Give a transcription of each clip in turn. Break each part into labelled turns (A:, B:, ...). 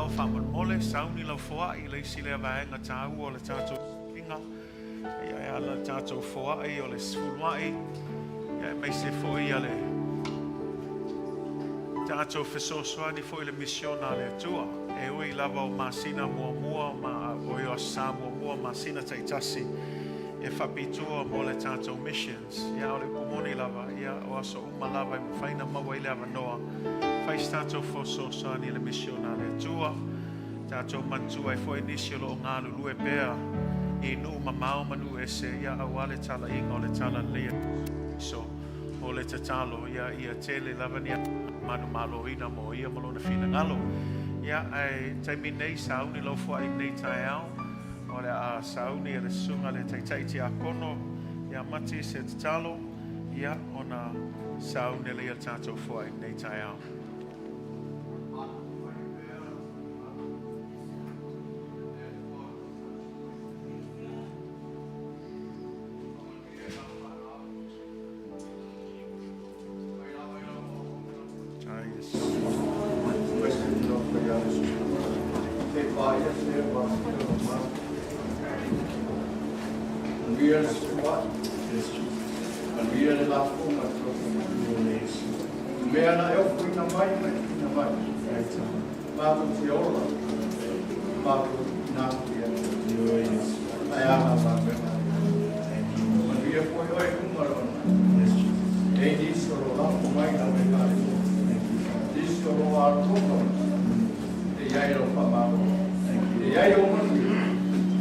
A: tatalo faamolemole, sauni lau foai i le isi lea vaega taua o le tatou siliga. Ia e ala le tatou foai o le sefuluai, ia aemaise foi ia le tatou fesoasoani foi i le misiona a le Atua. E ui lava o masina muamua ma o Aso Sa muamua masina taitasi e faapitoa mo le tatou missions. Ia o le upu moni lava, ia o aso uma lava e mafai ona maua ai le avanoa, fai se tatou fesoasoani i le misiona a le Atua. Tatou manatua ai foi nisi o lo o galulue pea i nuu mamao ma nuu ese, ia aua le talaiga o le talalelei a Keriso. O le tatalo, ia ia tele lava ni manumaloina mo ia ma lona finagalo. Ia, ae taimi nei, sauni lau foai i lenei taeao, o le a sauni e le susuga le Taitai Tiakono ia Mati se tatalo, ia, ona sauni lea o le tatou foai i lenei taeao.
B: Mea na e ofoina mai ma e tuuina mai. Matou te ola, matou tuuina atu ia te Ae a la vaega. Manuia foi oe i luga o lona. E nisi o lo lafo mai lau Ekalesia. Nisi o lo atoa e i ai lau faamalo. E i ai ou manuia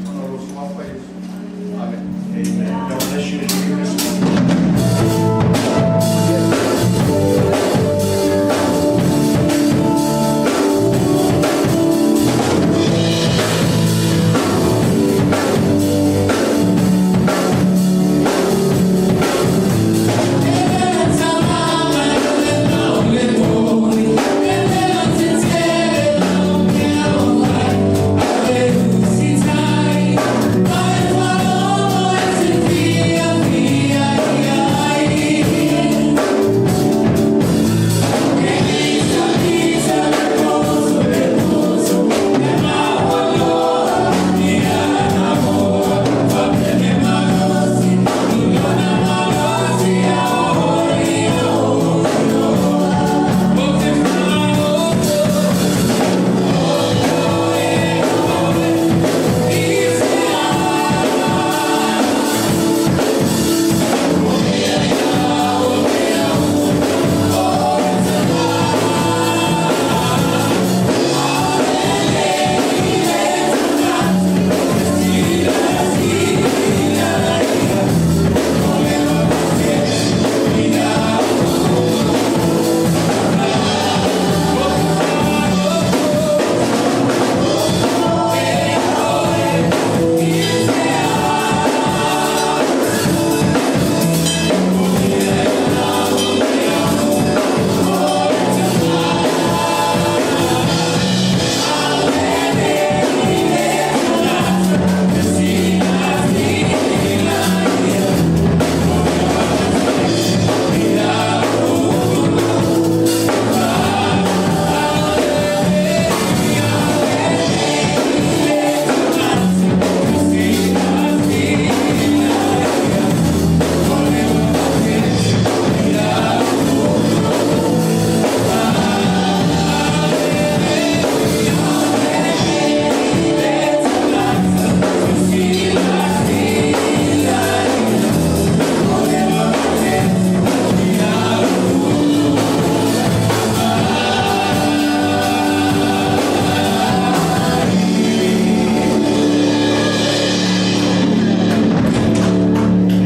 B: ona o lou suafa Iesu. Amen.
A: Amen. God bless you. Enjoy your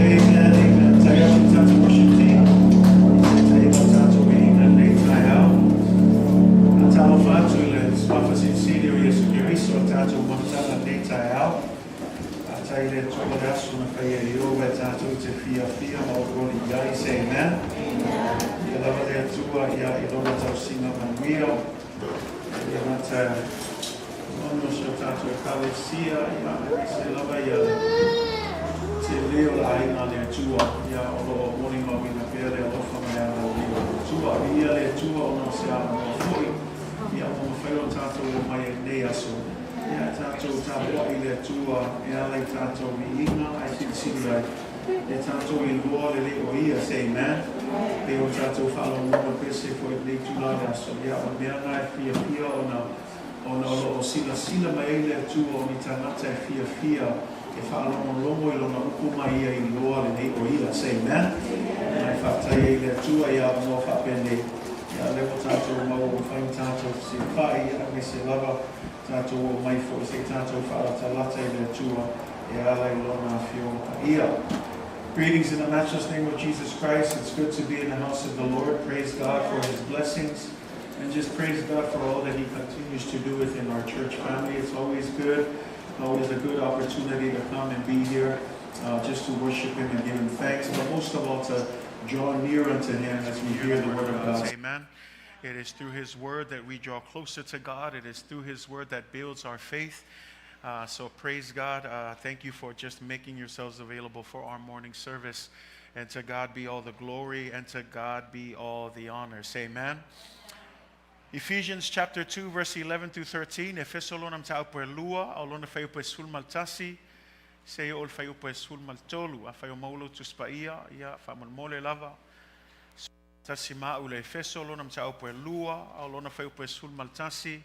A: Amen, amen. Tai atu i tātou worship team. Tai atu tātou viiga i lenei taeao. A talofa atu i le Suafa Silisili o Iesu Keriso o tātou monotaga i lenei taeao. A tai le Atua le aso na whaia i oe tātou te fiafia ma olioli i ai. Say amen. Ia lava le Atua ia i lona tausiga manuia. Ia mata ono si o tātou ekalesia, ia aemaise lava ia le tele o le aiga a le Atua, ia o lo o molimauina pea le alofa ma le agalelei o le Atua. Viia le Atua ona o se avanoa foi. Ia, ua mafai ona tatou omai ai i lenei aso, ia, e tatou tapuai i le Atua e ala i tatou viiga ae silisili ai, ia tatou iloa lelei o Ia. Say amen. Pei ona tatou faalogologo i le pese foi i lenei itula o le aso, ia, o le mea lena e fiafia ona, ona o lo o silasila mai ai le Atua o ni tagata e fiafia e faalogologo i Lona upu ma ia iloa lelei o Ia. Say amen. Ae faafetai ai i le Atua i avanoa faapenei. Ia, lea ua tatou maua ua mafai ona tatou fesilafai, aemaise lava tatou omai foi se i tatou faalatalata i le Atua e ala i Lona Afioga Paia. Greetings in the matchless name of Jesus Christ. It's good to be in the house of the Lord. Praise God for His blessings and just praise God for all that He continues to do within our church family. It's always good, always a good opportunity to come and be here just to worship Him and give Him thanks, but most of all to draw near unto Him as we hear the word of God. Amen. It is through His word that we draw closer to God. It is through His word that builds our faith. So praise God. Thank you for just making yourselves available for our morning service. And to God be all the glory and to God be all the honor. Say amen. Ephesians chapter 2 verse 11 through 13, Efeso lona mataupu e lua, o lona fuaiupu e 11, seia oo i le fuaiupu e 13. Afai o maua lou Tusi Paia, ia, faamolemole lava, tasi ma au le Efeso lona mataupu e lua, a o lona fuaiupu e 11.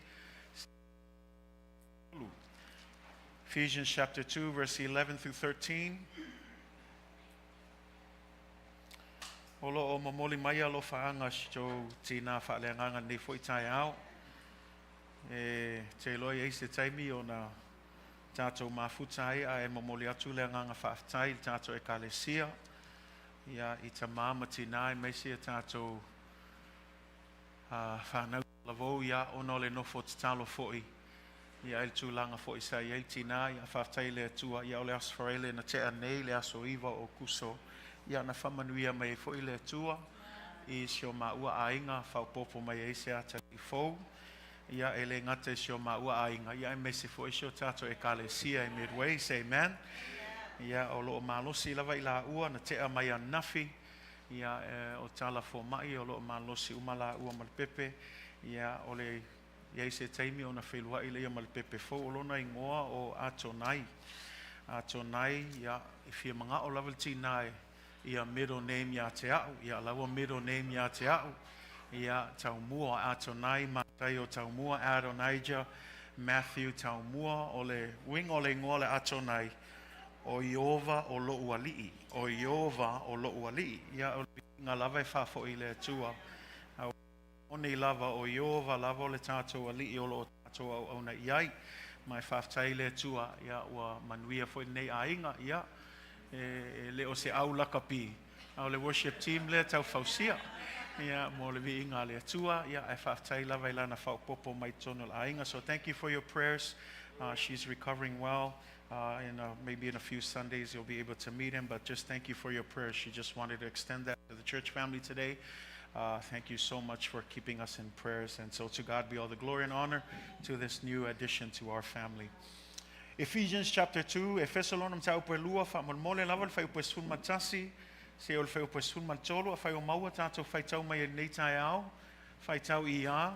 A: Ephesians chapter 2 verse 11 through 13. O lo o momoli mai alofaaga si tou tinā faaleagaga i lenei foi taeao. E te iloa e i ai se taimi ona tatou mafuta ai ae momoli atu le agaga faafetai i le tatou Ekalesia, ia, i tamā ma tinā aemaise a tatou fanau talavou, ia, ona o le nofo tatalo foi ia i le tulaga foi sa i ai le tinā. Ia, faafetai i le Atua, ia, o le Aso Faraile na tea nei, le aso 9 o Aokuso, ia, na faamanuia mai ai foi le Atua i si o maua aiga, faaopoopo mai ai se atalii fou, ia, e le gata i si o maua aiga, ia, aemaise foi si o tatou Ekalesia i Midway. Say amen. Ia, o lo o malosi lava i laua na tea mai ananafi, ia, o tala fomai o lo o malosi uma laua ma le pepe, ia, o le i ai se taimi ona feiloai lea ma le pepe fou o lona igoa o Atonai. Atonai, ia, e fia manao lava le tinā e ia middle name ia te au, ia laua middle name ia te au, ia Taumua, Atonai, Mataio Taumua, Adonijah, Matthew Taumua, o le uiga o le igoa o le Atonai, o Ieova o lo'u Alii, o Ieova o lo'u Alii. Ia, o le viiga lava e faafoi i le Atua, moni lava o Ieova lava o le tatou Alii o lo o tatou auauna i ai. Ma e faafetai i le Atua, ia, ua manuia foi lenei aiga, ia, e le o se au lakapi, a o le worship team lea tau fausia, ia, mo le viiga a le Atua, ia, ae faafetai lava i lana faaopoopo mai totonu o le aiga. So thank you for your prayers. She's recovering well. And maybe in a few Sundays you'll be able to meet him. But just thank you for your prayers. She just wanted to extend that to the church family today. Thank you so much for keeping us in prayers. And so to God be all the glory and honor to this new addition to our family. Ephesians chapter 2, Efeso lona mataupu e lua, faamolemole lava le fuaiupu e 11, seia oo i le fuaiupu e 13, afai o maua tatou faitau mai e lenei taeao, faitau i a.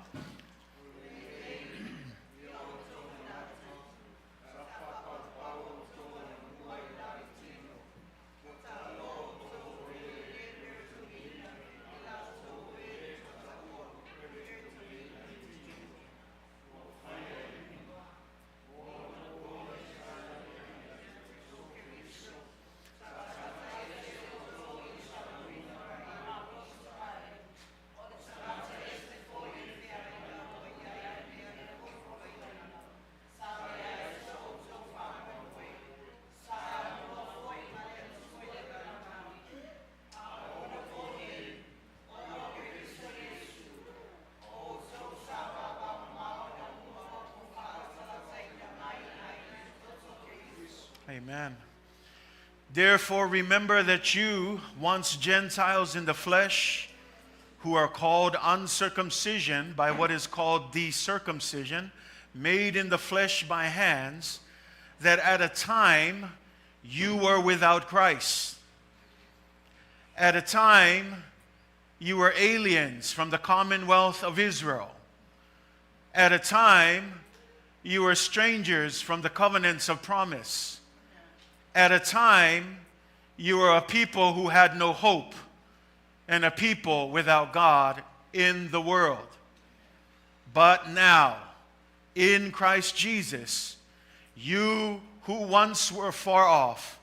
A: Amen. Therefore, remember that you, once Gentiles in the flesh, who are called uncircumcision by what is called the circumcision, made in the flesh by hands, that at a time you were without Christ. At a time you were aliens from the commonwealth of Israel. At a time, you were strangers from the covenants of promise. At a time, you were a people who had no hope and a people without God in the world. But now, in Christ Jesus, you who once were far off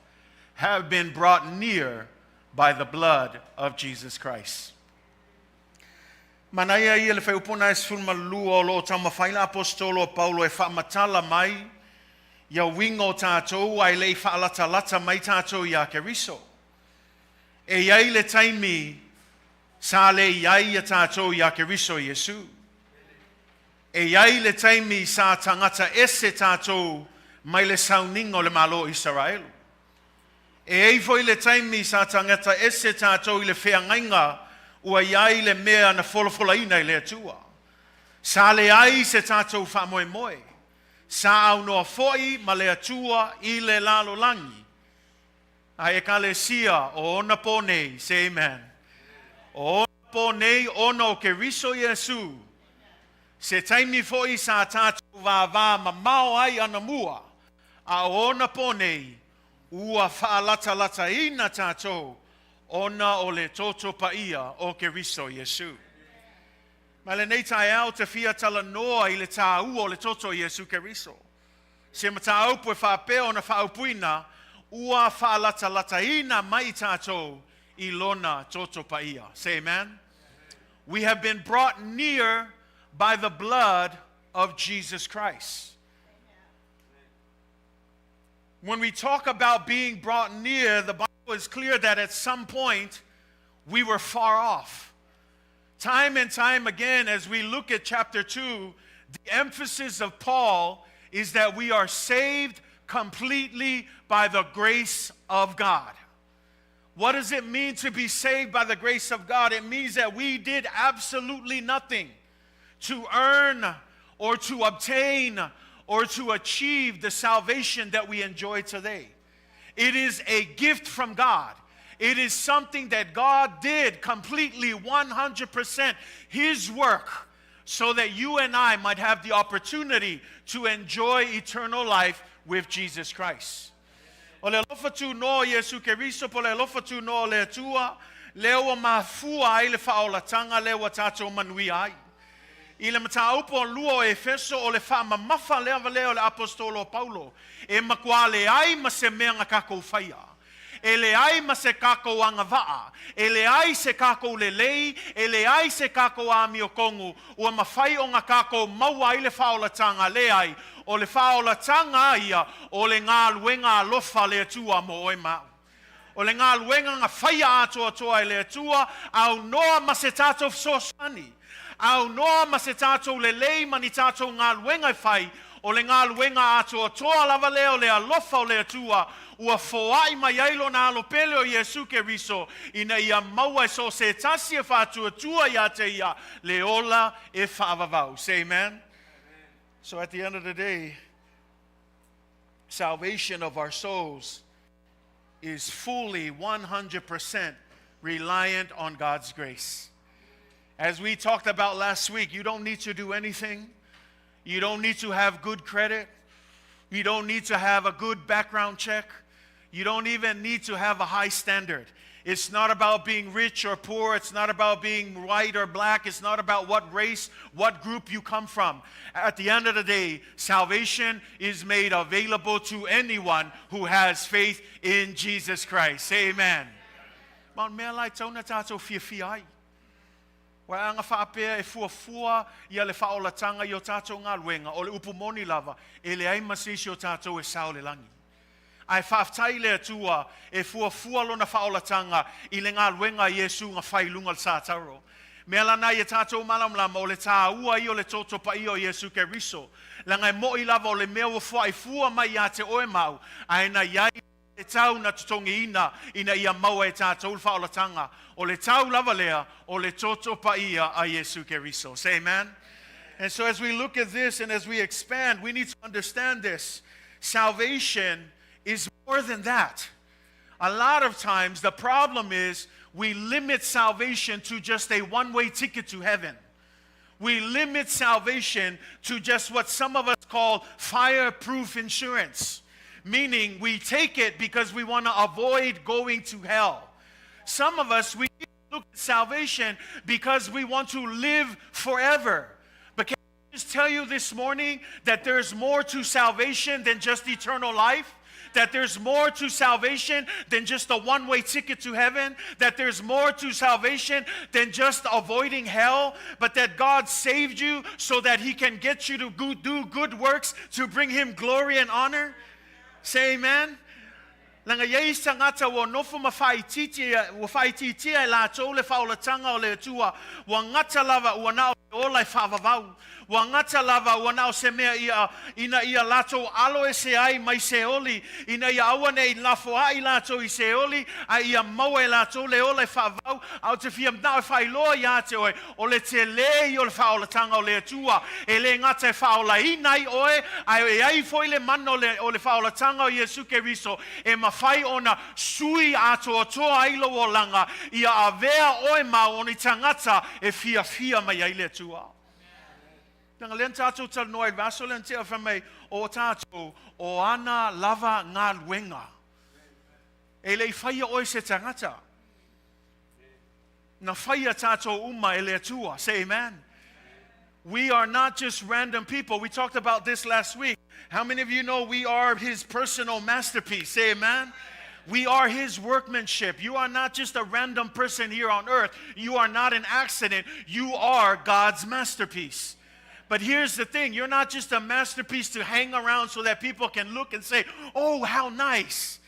A: have been brought near by the blood of Jesus Christ. Manaia ia le fuaiupu 12 o lo o taumafai le aposetolo o Paulo e faamatala mai ia uiga o tatou ae le i faalatalata mai tatou iā Keriso. E i ai le taimi sa le i ai ia tatou iā Keriso Iesu. E i ai le taimi sa tagata ese tatou mai le sauniga o le Malo o Isaraelu. E i ai foi le taimi sa tagata ese tatou i le feagaiga ua i ai le mea na folafolaina e le Atua. Sa leai se tatou faamoemoe. Sa aunoa foi ma le Atua i le lalolagi. Ae Ekalesia o ona pō nei, say amen. O ona pō nei ona o Keriso Iesu. Se taimi foi sa tatou vavamamao ai anamua, a o ona pō nei, ua faalatalataina tatou ona o le toto paia o Keriso Iesu. Ma lenei taeao ou te fia talanoa i le taua o le toto o Iesu Keriso. Se mataupu e faapea ona faaupuina, ua faalatalataina mai tatou i lona toto paia. Say amen. We have been brought near by the blood of Jesus Christ. When we talk about being brought near, the Bible is clear that at some point we were far off. Time and time again, as we look at chapter 2, the emphasis of Paul is that we are saved completely by the grace of God. What does it mean to be saved by the grace of God? It means that we did absolutely nothing to earn or to obtain or to achieve the salvation that we enjoy today. It is a gift from God. It is something that God did completely, 100% His work, so that you and I might have the opportunity to enjoy eternal life with Jesus Christ. O le alofa tunoa o Iesu Keriso po o le alofa tunoa o le Atua, lea ua mafua ai le faaolataga lea ua tatou manuia ai. I le mataupu o lua o Efeso o le faamamafa lava lea o le aposetolo o Paulo, e matua leai ma se mea na tatou faia. E leai ma se tatou agavaa, e leai se tatou lelei, e leai se tatou amiotonu ua mafai ona tatou maua ai le faaolataga, leai, o le faaolataga ia o le galuega alofa a le Atua mo oe ma au. O le galuega na faia atoatoa e le Atua, aunoa ma se tatou fesoasoani, aunoa ma se tatou lelei ma ni tatou galuega e fai, o le galuega atoatoa lava lea o le alofa o le Atua ua foai mai ai lona alo pele o Iesu Keriso ina ia maua e so o se tasi e faatuatua iā te ia le ola e faavavau. Say amen. So at the end of the day, salvation of our souls is fully 100% reliant on God's grace. As we talked about last week, you don't need to do anything. You don't need to have good credit. You don't need to have a good background check. You don't even need to have a high standard. It's not about being rich or poor. It's not about being white or black. It's not about what race, what group you come from. At the end of the day, salvation is made available to anyone who has faith in Jesus Christ. Say amen. Ma o le mea la e tatau ona tatou fiafia ai. Ua aga faapea e fuafua ia le faaolataga i o tatou galuega, o le upu moni lava, e leai ma se isi o tatou e sao i le lagi. Ae faafetai i le Atua e fuafua lona faaolataga i le galuega a Iesu na fai i luga o le satauro. Mea lana ia tatou malamalama o le taua ia o le toto paia o Iesu Keriso, leaga e moʻi lava o le mea ua foai fua mai iā te oe ma au, ae na i ai le tau na totogiina ina ia maua e tatou le faaolataga. O le tau lava lea o le toto paia a Iesu Keriso. Say amen. And so as we look at this and as we expand, we need to understand this. Salvation is more than that. A lot of times the problem is we limit salvation to just a one-way ticket to heaven. We limit salvation to just what some of us call fireproof insurance, meaning we take it because we want to avoid going to hell. Some of us, we look at salvation because we want to live forever. But can I just tell you this morning that there's more to salvation than just eternal life? That there's more to salvation than just a one way ticket to heaven, that there's more to salvation than just avoiding hell, but that God saved you so that He can get you to do good works to bring Him glory and honor? Say amen. Leaga e iai isi tagata ua nofo ma faaitiitia, ua faaitiitia e latou le faaolataga o le Atua, ua gata lava ua na o le ola e faavavau, ua gata lava ua na o se mea ia, ina ia latou alo ese ai mai Seoli, ina ia aua ne i lafoai latou i Seoli, a ia maua e latou le ola e faavavau. A ou te fia manao e faailoa ia te oe, o le telē ia o le faaolataga o le Atua, e le gata e faaolaina ai oe, ae e ai foi le mana o le, o le faaolataga o Iesu Keriso e mafai ona sui atoatoa ai lou olaga, ia avea oe ma o ni tagata e fiafia mai ai le Atua. Leaga lea na tatou talanoa ai i le vaiaso lea na tea fai mai, o tatou, o ana lava galuega. E le i faia oe se tagata. Na faia tatou uma e le Atua. Say amen. We are not just random people. We talked about this last week. How many of you know we are his personal masterpiece? Say amen. We are his workmanship. You are not just a random person here on earth. You are not an accident. You are God's masterpiece. But here's the thing you're not just a masterpiece to hang around so that people can look and say, oh, how nice.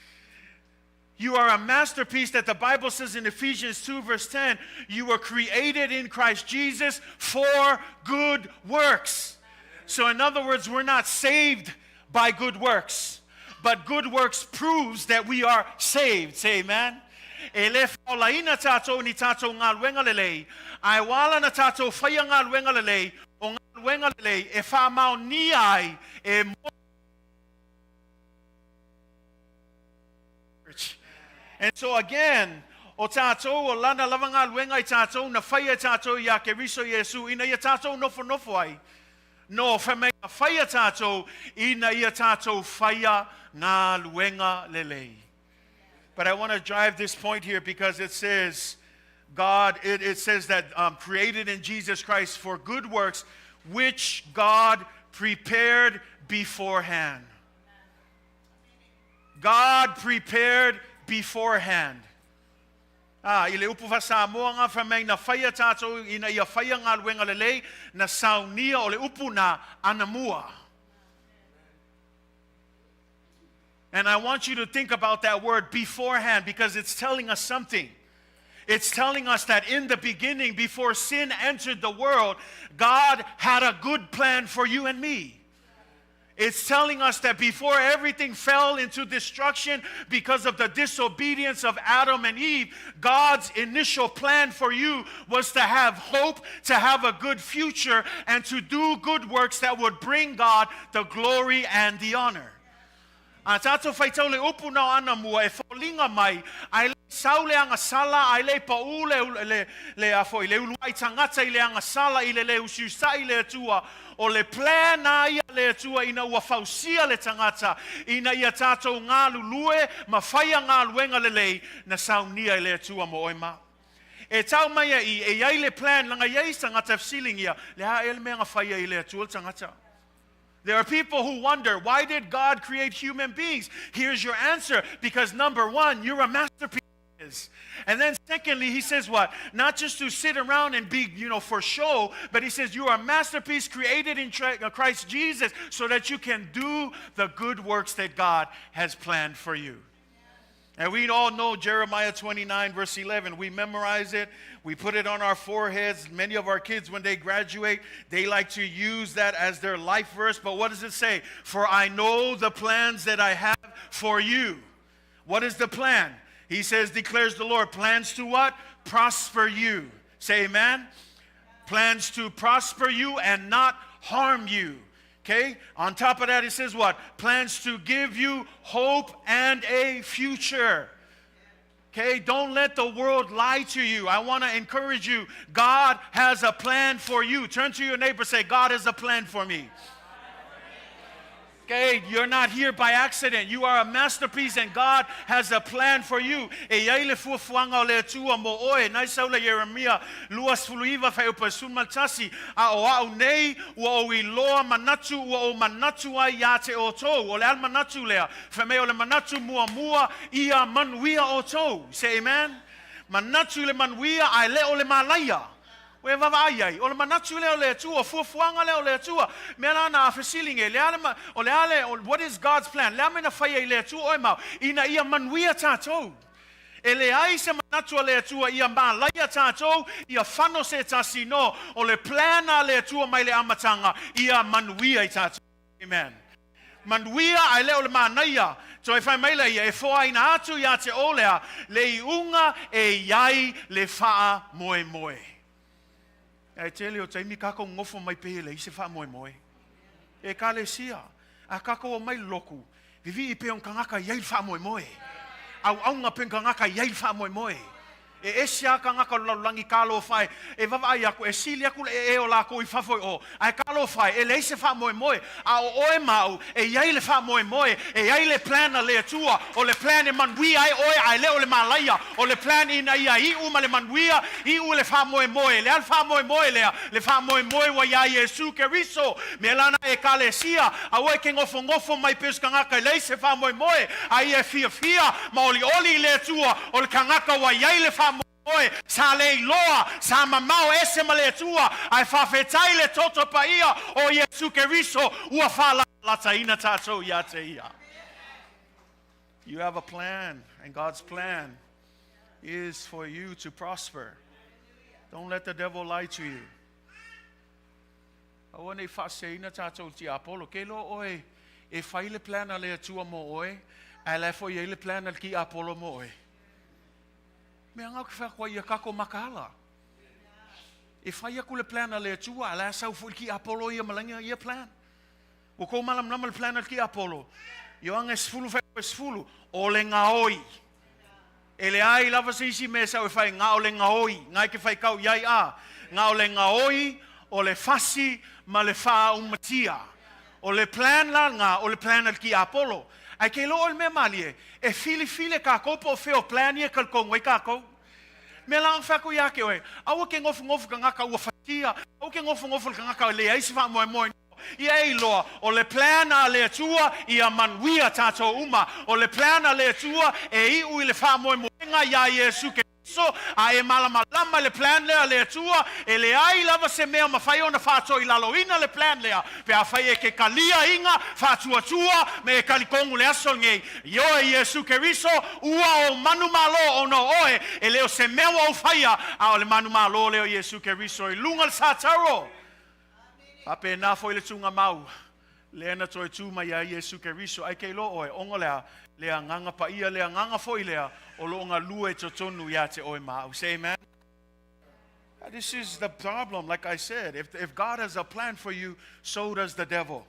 A: You are a masterpiece that the Bible says in Ephesians 2, verse 10, you were created in Christ Jesus for good works. So, in other words, we're not saved by good works, but good works proves that we are saved. Say amen. E le faaolaina tatou ni tatou galuega lelei, ae ua ala ona tatou faia galuega lelei, o galuega lelei e faamaonia ai e And so again, o tatou, o lana lava galuega i tatou, na faia e tatou iā Keriso Iesu, ina ia tatou nofonofo ai. No, fai mai na faia tatou, ina ia tatou faia galuega lelei. But I want to drive this point here because it says, God, it, it says that um, created in Jesus Christ for good works, which God prepared beforehand. God prepared beforehand. Ah, i le upu faa-Samoa ngā fai mai na whaia tātou ina ia whaia galuega lelei, na saunia o le upu na anamua. And I want you to think about that word beforehand because it's telling us something. It's telling us that in the beginning, before sin entered the world, God had a good plan for you and me. It's telling us that before everything fell into destruction because of the disobedience of Adam and Eve, God's initial plan for you was to have hope, to have a good future, and to do good works that would bring God the glory and the honor. A tatou faitau le upu na o anamua e foliga mai, ae le sau le agasala, ae le paʻū le, le, le, a foi, le uluai tagata i le agasala i le le usiusaʻi i le Atua. O le plan a ia le Atua ina ua fausia le tagata, ina ia tatou galulue ma faia galuega lelei na saunia e le Atua mo oe ma. E tau mai a i, e iai le plan, leaga e iai isi tagata e fesiligia, le a ea le mea na faia i le Atua le tagata? There are people who wonder, why did God create human beings? Here's your answer. Because number one, you're a masterpiece. And then secondly, he says what? Not just to sit around and be, you know, for show, but he says you are a masterpiece created in uh, Christ Jesus so that you can do the good works that God has planned for you. And we all know Jeremiah 29, verse 11. We memorize it, we put it on our foreheads. Many of our kids, when they graduate, they like to use that as their life verse. But what does it say? For I know the plans that I have for you. What is the plan? He says, declares the Lord, plans to what? Prosper you. Say amen. Plans to prosper you and not harm you. Okay? On top of that, he says what? Plans to give you hope and a future. Okay, don't let the world lie to you. I want to encourage you. God has a plan for you. Turn to your neighbor, say, God has a plan for me. Okay, you're not here by accident. You are a masterpiece and God has a plan for you. E iai le fuafuaga o le Atua mo oe. Na e sau le Ieremia 29 fuaiupu 11. A o a'u nei ua ou iloa manatu ua ou manatu ai iā te outou. O le a le manatu lea? Fai mai o le manatu muamua ia manuia outou. Say amen. Manatu i le manuia ae le o le malaia. Ua e vaavaai ai, o le manatu lea o le Atua, o fuafuaga lea o le Atua. Mea la na fesiligia, le a le, o le a le, what is God's plan? Le a mea na faia i le Atua oe mau, ina ia manuia tātou. E leai se manatu a le Atua ia malaia tātou, ia fano se tasi no, o le plan a le Atua mai le amataga, ia manuia i tātou. Amen. Manuia ae le o le manaia. Toe fai mai lea ia, e foaina atu iā te outou le iuga e iai le faamoemoe. Ae tele o taimi kākou nofo mai pe le i se faamoemoe. E ekalesia, a kākou o mai loku, vivii pe on kangaka i ai le faamoemoe. Auauna pe kangaka i ai le faamoemoe. E ese a kangaka o le lalolagi talofa e, e vaavaai aku, e sili aku le ee o lākou i fafo i o. Ae talofa e, e leai se faamoemoe. A o oe ma a'u, e iai le faamoemoe, e iai le plan a le Atua, o le plan e manuia ai oe ae le o le malaia, o le plan ina ia iu ma le manuia, iu le faamoemoe. Le a le faamoemoe lea, le faamoemoe ua iā Iesu Keriso. Mea lana e ekalesia, aua e ke nofonofo mai pe o se kangaka e leai se faamoemoe, a ia e fiafia, ma olioli i le Atua, o le kangaka ua iai le faamoemoe, sa le iloa, sa mamao ese ma le Atua, ae faafetai le toto paia o Iesu Keriso ua faalatalataina tātou iā te ia. You have a plan, and God's plan is for you to prosper. Don't let the devil lie to you. Aua nei faaseseina tātou tiapolo. Ke iloa oe e fai le plan a le Atua mo oe, ae la e foi ai le plan a le tiapolo mo oe. Mea ngau ke whakwa ia kako makala. E fai aku le plan a le Atua, a la sau foi le tiapolo ia malanga ia plan. Ua kou malamalama le plan a le tiapolo. Ioane 10 fuaiupu 10, o le gaoi. E leai lava se isi mea sau e fai na o le gaoi, ngai ke fai kau iai a. Na o le gaoi, o le fasi ma le faaumatia. O le plan la nga, o le plan a le tiapolo. Ae ke iloa o le mea malie, e filifili kākou po o fea o plan ia talitonu ai kākou. Mea la fai aku iā te oe, aua ke nofonofo kangaka ua fatia, aua ke nofonofo le kangaka e leai se faamoemoe. Ia e iloa, o le plan a le Atua ia manuia tātou uma. O le plan a le Atua e iu i le faamoemoega iā Iesu Keriso, a e malamalama le plan lea a le Atua, e leai lava se mea mafai ona faatoilaloina le plan lea. Pe afai e ke kalia iga, faatuatua, me e talitonu le aso lenei. Ioe Iesu Keriso, ua ou manumalo ona o oe, e le o se mea ua ou faia, a o le manumalo lea o Iesu Keriso i luga le sataro. Faapena foi le tugamau, lea na toe tu mai ai Iesu Keriso, ae ke iloa oe, ona lea, le agaga paia, le agaga foi lea, o loo galue totonu iā te oe ma a'u. Say amen. This is the problem, like I said. If God has a plan for you, so does the devil.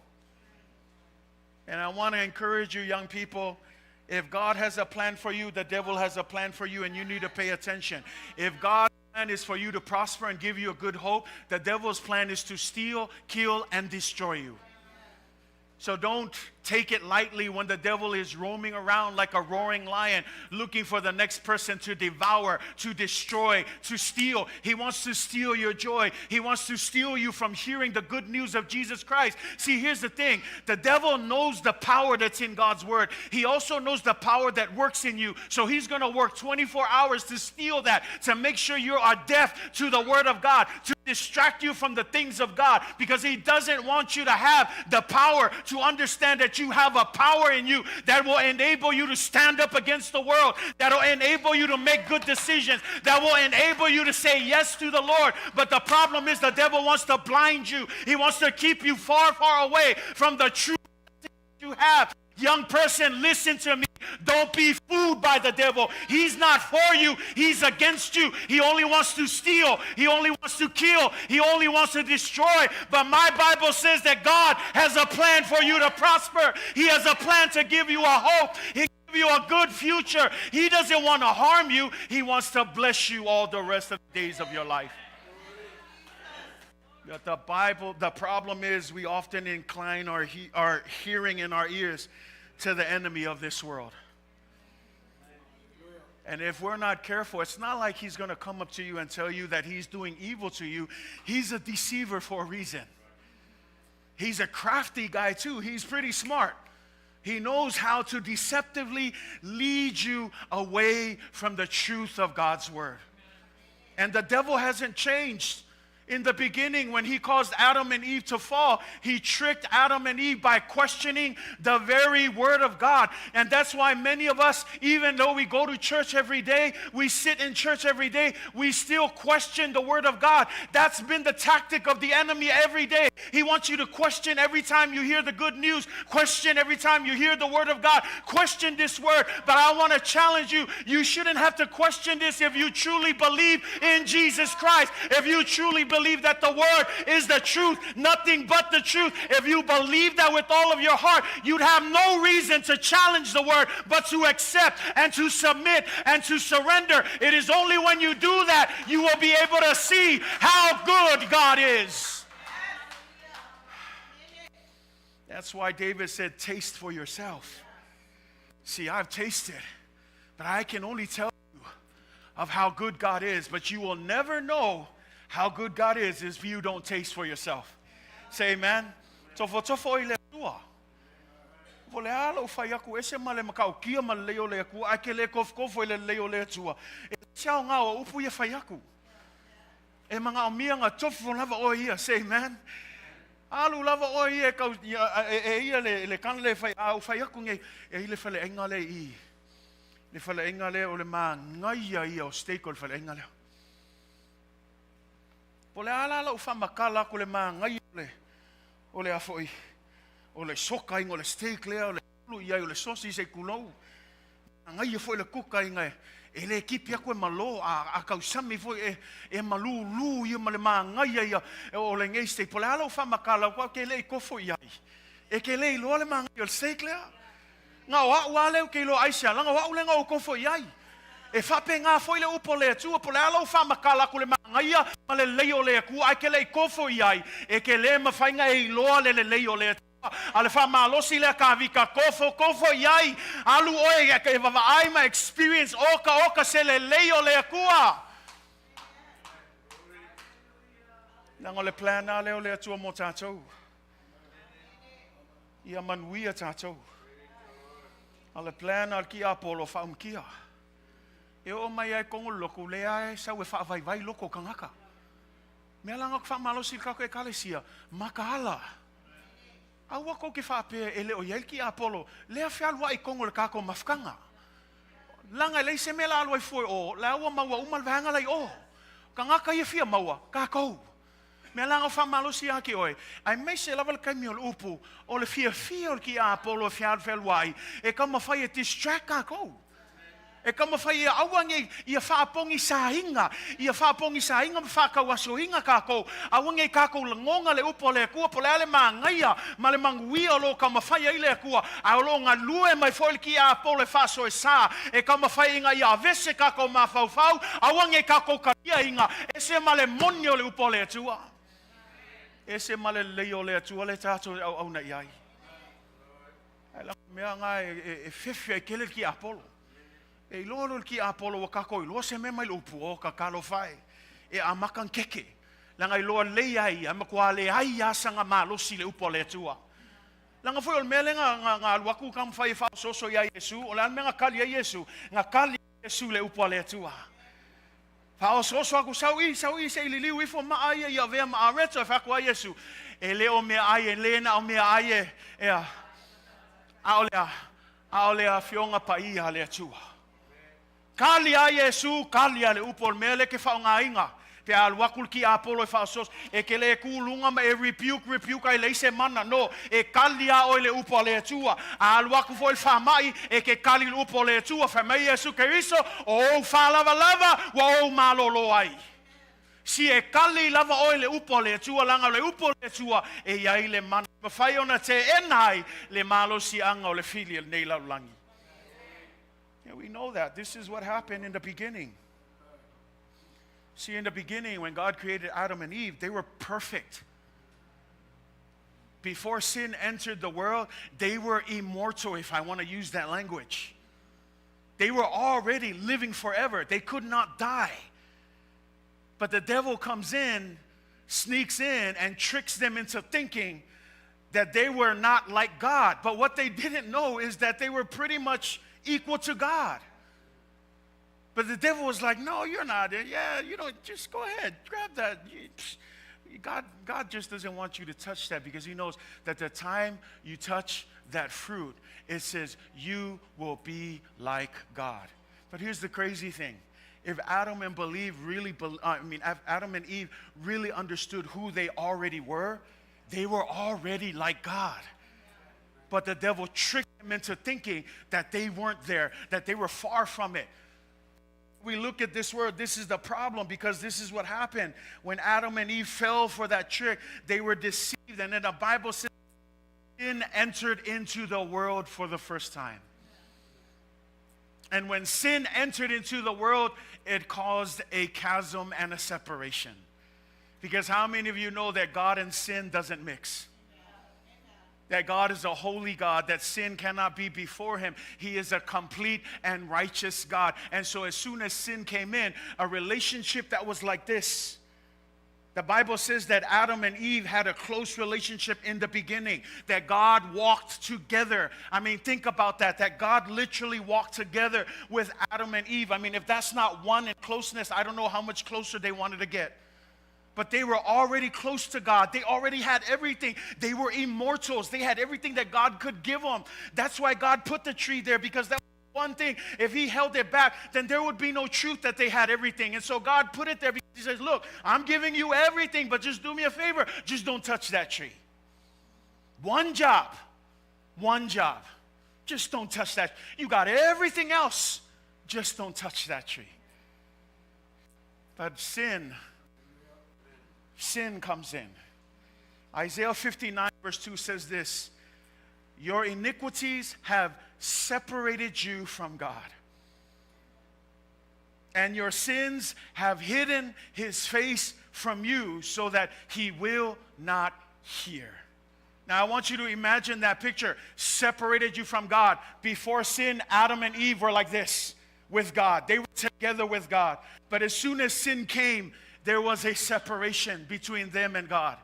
A: And I want to encourage you, young people, if God has a plan for you, the devil has a plan for you, and you need to pay attention. If God's plan is for you to prosper and give you a good hope, the devil's plan is to steal, kill, and destroy you. So don't take it lightly when the devil is roaming around like a roaring lion, looking for the next person to devour, to destroy, to steal. He wants to steal your joy. He wants to steal you from hearing the good news of Jesus Christ. See, here's the thing. The devil knows the power that's in God's word. He also knows the power that works in you. So he's going to work 24 hours to steal that, to make sure you are deaf to the word of God, to distract you from the things of God, because he doesn't want you to have the power to understand that you have a power in you that will enable you to stand up against the world, that will enable you to make good decisions, that will enable you to say yes to the Lord. But the problem is the devil wants to blind you. He wants to keep you far, far away from the truth you have. Young person, listen to me. Don't be fooled by the devil. He's not for you, he's against you. He only wants to steal, he only wants to kill, he only wants to destroy. But my Bible says that God has a plan for you to prosper, He has a plan to give you a hope. He You a good future. He doesn't want to harm you. He wants to bless you all the rest of the days of your life. But the Bible, the problem is we often incline our, he, our hearing and our ears to the enemy of this world. And if we're not careful, it's not like he's going to come up to you and tell you that he's doing evil to you. He's a deceiver for a reason. He's a crafty guy, too. He's pretty smart. He knows how to deceptively lead you away from the truth of God's word. And the devil hasn't changed. In the beginning, when he caused Adam and Eve to fall, he tricked Adam and Eve by questioning the very word of God. And that's why many of us, even though we go to church every day, we sit in church every day, we still question the word of God. That's been the tactic of the enemy every day. He wants you to question every time you hear the good news, question every time you hear the word of God, question this word. But I want to challenge you. You shouldn't have to question this if you truly believe in Jesus Christ, if you truly believe that the word is the truth, nothing but the truth. If you believe that with all of your heart, you'd have no reason to challenge the word, but to accept and to submit and to surrender. It is only when you do that you will be able to see how good God is. That's why David said, taste for yourself. See, I've tasted, but I can only tell you of how good God is, but you will never know how good God is if you don't taste for yourself. Say amen. Tofotofo i le Atua. Po le ala o whai aku ese ma le makau kia ma le leo le akua, ai ke le kofokofo i le leo le Atua. E siao ngā o upu ia whai aku. E mga o mia ngā tofo lava o ia. Say amen. Alu lava o ia e kau, ia, e, e ia le, le kana le whai, a o whai aku nge, e i le whale enga le i. Le whale enga le o le maa ngai ia o steak o le whale enga leo. Po le ala ala o whamakala ko le maangai o le, o le afoi, o le soka inga o le steak lea, o le ulu i ai o le sosi se kulou. Maangai e foi le kuka inga e, e le kipi aku e malo, a, a kausami foi e, e malūlū ia ma le maangai ia o le ngei steak. Po le ala o whamakala, kua ke le i kofo i ai. E ke le i loa le maangai o le steak lea. Nga o au a leu ke iloa ai sea, langa o au lenga o kofo i ai. E whape ngā foi le upo le atua, po le ala o whamakala ku le maangaia ma le lei o le akua, ai ke le i kofo i ai, e ke le mawhainga e iloa le le lei o le atua. A le whamalosi lea ka vika kofo kofo i ai, alu oe e e vavaai ma experience oka oka se le lei o le akua. Langa o le plan a leo le atua mō tātou. Ia manuia tātou. A le plan a le ki Apollo whaumkia. E o mai ai kongo loko le ai sau e whaavaivai loko kangaka. Mea langa ko whamalosi kako e kalesia, makaala. Aua ko ke whaapea e leo iai ki Apollo, lea whialua i kongo le kako mafukanga. Langa e leise mea la alua i fue o, le aua maua uma le vahanga lai o. Kangaka ia fia maua, kākou. Mea langa o whamalosi a ki oe. Ai mei se lava le kaimi o le upu, o le fia fia o le ki Apollo e whialu whialu ai, e ka mawhai e distract kākou. E ka mawhai e aua nge ia whaapongi sāinga, ia whaapongi sāinga ma whakau asoinga kākou. Aua nge kākou langonga le upo le akua, po le ale maangaia, ma le manguia o lo ka mawhai ai le akua. A o lo ngā lue mai foi le ki Apollo e whaso e sā, e ka mawhai inga ia avese kākou mawhauwhau, aua nge kākou karia inga, ese ma le moni o le upo le atua. Ese ma le lei o le atua le tātou e au au na iai. Ai la mea ngā e, e, e whiwhi ai kele ki Apollo. E iloa lo ki Apollo wa kako iloa se me mai le upu o ka kalo whae. E a makan keke. Langa iloa lei ai, a makua le ai asanga malosi le upu o le atua. Langa foi o le mea le nga, nga, nga alu aku ka mwhai e whaososo ia Iesu, o le mea nga kali a Iesu, nga kali a Iesu le upu a le atua. Whaososo aku sau i, sau i se ili liu ifo ma ai ia vea ma areto e whaku a Iesu. E leo mea ai, e lena o mea ai e, e a, a o lea, a o lea fionga pa ia le atua. Kali a Iesu, kali a le upo o le mea le ke whaonga inga. Pe alu aku ki Apollo e whaosos, e ke le kūlunga ma e rebuke, rebuke ai leise mana. No, e kali a oi le upo a le atua. A alu aku fo il whamai, e ke kali le upo le atua. Wha mai Iesu Keriso, o ou whalava lava, wa ou malolo ai. Si e kali lava oi le upo le atua, langa le upo le atua, e iai le mana. Mawhai ona te enai le malo si anga o le fili el nei lau langi. Yeah, we know that. This is what happened in the beginning. See, in the beginning, when God created Adam and Eve, they were perfect. Before sin entered the world, they were immortal, if I want to use that language. They were already living forever. They could not die. But the devil comes in, sneaks in, and tricks them into thinking that they were not like God. But what they didn't know is that they were pretty much equal to God. But the devil was like, no, you're not. Yeah, you know, just go ahead, grab that. God just doesn't want you to touch that because he knows that the time you touch that fruit, it says you will be like God. But here's the crazy thing. If Adam and believe really, I mean, if Adam and Eve really understood who they already were, they were already like God. But the devil tricked them into thinking that they weren't there, that they were far from it. We look at this word, this is the problem, because this is what happened. When Adam and Eve fell for that trick, they were deceived. And then the Bible says sin entered into the world for the first time. And when sin entered into the world, it caused a chasm and a separation. Because how many of you know that God and sin doesn't mix? That God is a holy God, that sin cannot be before him. He is a complete and righteous God. And so as soon as sin came in, a relationship that was like this. The Bible says that Adam and Eve had a close relationship in the beginning, that God walked together. I mean, think about that, that God literally walked together with Adam and Eve. I mean, if that's not one in closeness, I don't know how much closer they wanted to get. But they were already close to God. They already had everything. They were immortals. They had everything that God could give them. That's why God put the tree there, because that was one thing. If he held it back, then there would be no truth that they had everything. And so God put it there because he says, look, I'm giving you everything, but just do me a favor. Just don't touch that tree. One job. One job. Just don't touch that. You got everything else. Just don't touch that tree. But sin comes in. Isaiah 59 verse 2 says this, your iniquities have separated you from God, and your sins have hidden his face from you so that he will not hear. Now I want you to imagine that picture. Separated you from God. Before sin, Adam and Eve were like this with God. They were together with God. But as soon as sin came, there was a separation between them and God.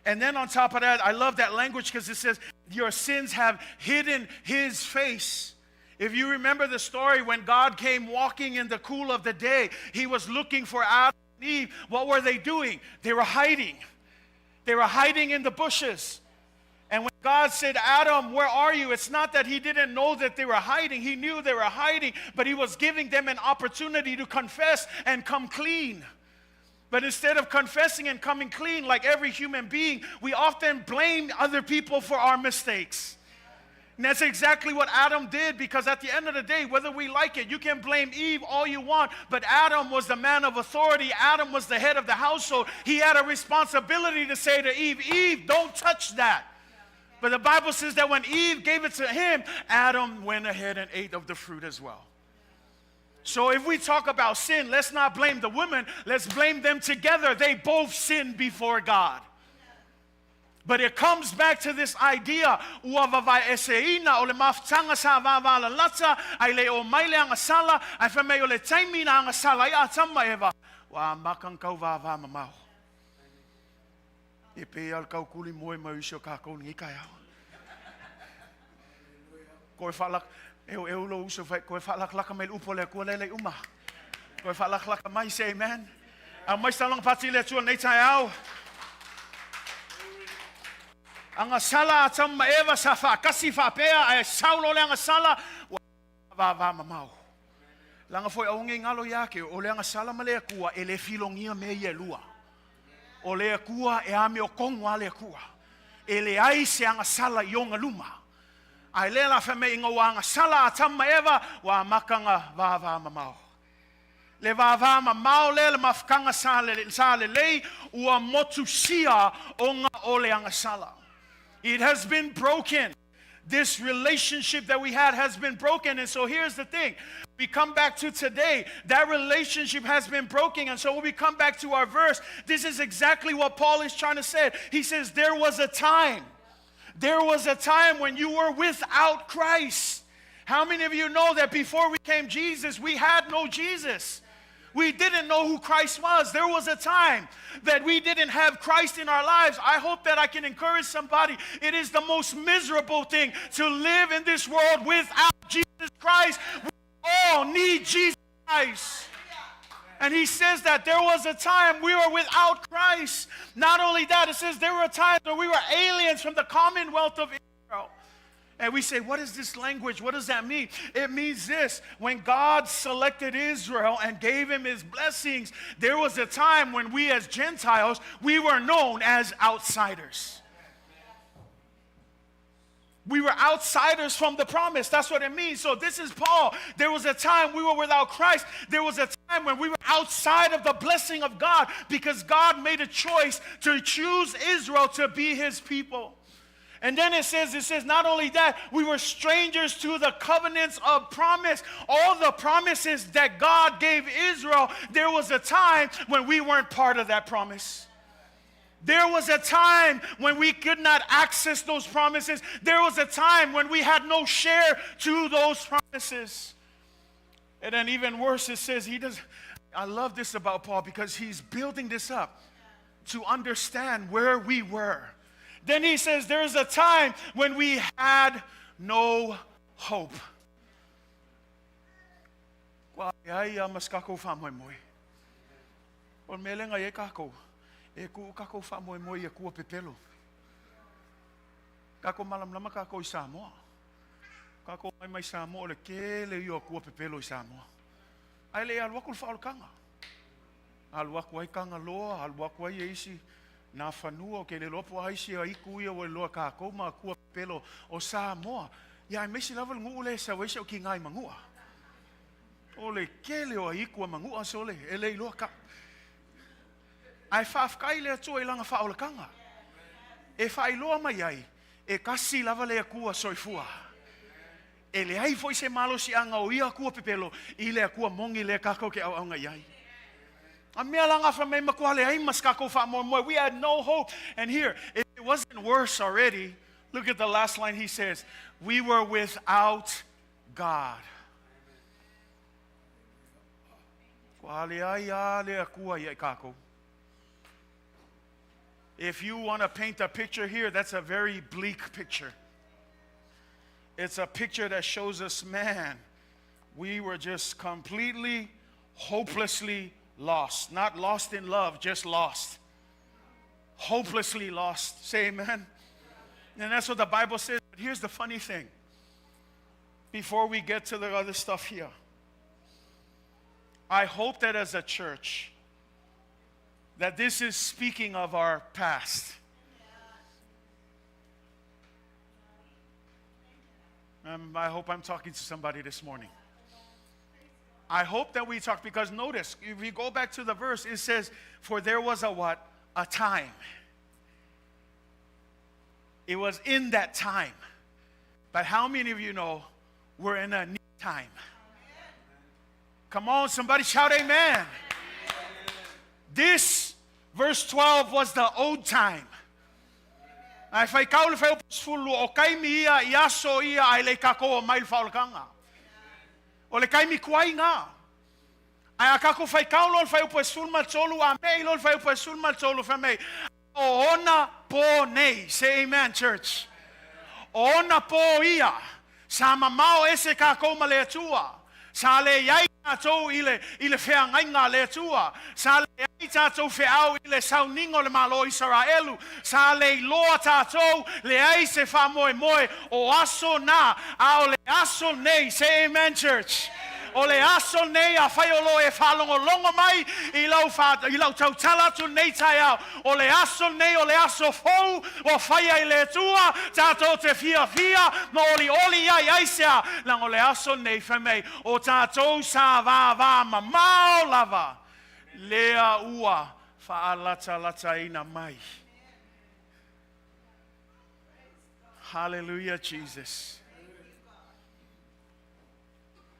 A: And then on top of that, I love that language because it says, your sins have hidden his face. If you remember the story, when God came walking in the cool of the day, he was looking for Adam and Eve. What were they doing? They were hiding. They were hiding in the bushes. And when God said, Adam, where are you? It's not that he didn't know that they were hiding. He knew they were hiding, but he was giving them an opportunity to confess and come clean. But instead of confessing and coming clean like every human being, we often blame other people for our mistakes. And that's exactly what Adam did, because at the end of the day, whether we like it, you can blame Eve all you want, but Adam was the man of authority. Adam was the head of the household. He had a responsibility to say to Eve, Eve, don't touch that. But the Bible says that when Eve gave it to him, Adam went ahead and ate of the fruit as well. So if we talk about sin, let's not blame the women. Let's blame them together. They both sinned before God. But it comes back to this idea, ua vavae eseina o le mafutanga sa vavala lata, ai le o mai le angasala, ai wha mei o le taimi na angasala i a tama eva, wa makang kau vava mamau. E pe al kau kuli moe mai uso ka kau ni kai au. Koe whalak, eu lo uso whai, koe whalaklaka mai upo le kua lele uma. Koe whalaklaka mai, say amen. A mai salong pati le tua nei tai au. Anga sala a tama eva sa whakasi whapea, ai saulo le anga sala, wa va mamau. Langa foi aunge ngalo yake, o le anga sala ma le kua, e le filongia me ie lua. O le kua e ame o kongo a le kua. E le ai se anga sala i onga luma. Ai le la whame inga wa anga sala a tama eva, wa makanga va mamau. Le va mamau le le mafkanga sa le lei, ua motu sia onga o le anga sala. It has been broken. This relationship that we had has been broken. And so here's the thing. We come back to today, that relationship has been broken. And so when we come back to our verse, this is exactly what Paul is trying to say. He says, There was a time. There was a time when you were without Christ. How many of you know that before we came Jesus, we had no Jesus? We didn't know who Christ was. There was a time that we didn't have Christ in our lives. I hope that I can encourage somebody. It is the most miserable thing to live in this world without Jesus Christ. We all need Jesus Christ. And he says that there was a time we were without Christ. Not only that, it says there were times when we were aliens from the commonwealth of Israel. And we say, what is this language? What does that mean? It means this. When God selected Israel and gave him his blessings, there was a time when we as Gentiles, we were known as outsiders. We were outsiders from the promise. That's what it means. So this is Paul. There was a time we were without Christ. There was a time when we were outside of the blessing of God because God made a choice to choose Israel to be his people. And then it says, not only that, we were strangers to the covenants of promise. All the promises that God gave Israel, there was a time when we weren't part of that promise. There was a time when we could not access those promises. There was a time when we had no share to those promises. And then even worse, it says he does. I love this about Paul because he's building this up to understand where we were. Then he says there's a time when we had no hope. E ku kako wha moe moe e kua pepelo. Kako malamlama kako i Samoa. Kako mai mai Samoa le kele i o kua pepelo i Samoa. Ai le alu aku le whaolakanga. Alu aku ai kanga loa, alu aku ai e isi nā whanua o ke le lopo ai si a iku ia o loa kako ma kua pepelo o Samoa. Ia ai mesi lava le ngu le sa weisa o ki ngai mangua. O le kele o iku a mangua sole e le iloa ka. Ai whaafkai le atua i langa whaolakanga. E whailoa mai ai, e kasi lava le akua soifua. E le ai foi se malo si anga o ia akua pepelo, i le akua mongi le kako ke au aunga iai. A mea langa wha mei makua le ai mas kako wha moe moe. We had no hope. And here, if it wasn't worse already, look at the last line he says, we were without God. Kua le ai a le akua ia i kako. If you want to paint a picture here, that's a very bleak picture. It's a picture that shows us, man, we were just completely, hopelessly lost. Not lost in love, just lost. Hopelessly lost. Say amen. And that's what the Bible says. But here's the funny thing. Before we get to the other stuff here, I hope that as a church, that this is speaking of our past. I hope I'm talking to somebody this morning. I hope that we talk, because notice, if we go back to the verse, it says, for there was a what? A time. It was in that time. But how many of you know we're in a new time? Come on, somebody shout amen. This, verse 12, was the old time. Ai whai kaule whai opusfulu o kaimi ia i aso ia ai le kako o mai whaolakanga. O le kaimi kuai ngā. Ai a kako whai kaulo whai opusfulu maltolu a mei lo whai opusfulu maltolu whai mei. O ona po nei. Say amen, church. O ona po ia. Sa mamao ese kako ma le atua. Sa le iai tātou i le wheangainga le atua. Sa le ai tātou wheau i le sauningo le malo Israelu. Sa le iloa tātou le ai se wha moe moe o aso nā. A o le aso nei. Say amen, church. O le aso nei a whaiolo e whalongolongo mai i lau tautala atu nei tai au. O le aso nei o le aso fou o whaia i le atua tātou te fia fia ma oli oli ai aisea. Lang o le aso nei whamei o tātou sa vā vā mamao lava. Lea ua whaalata lata ina mai. Hallelujah, Jesus.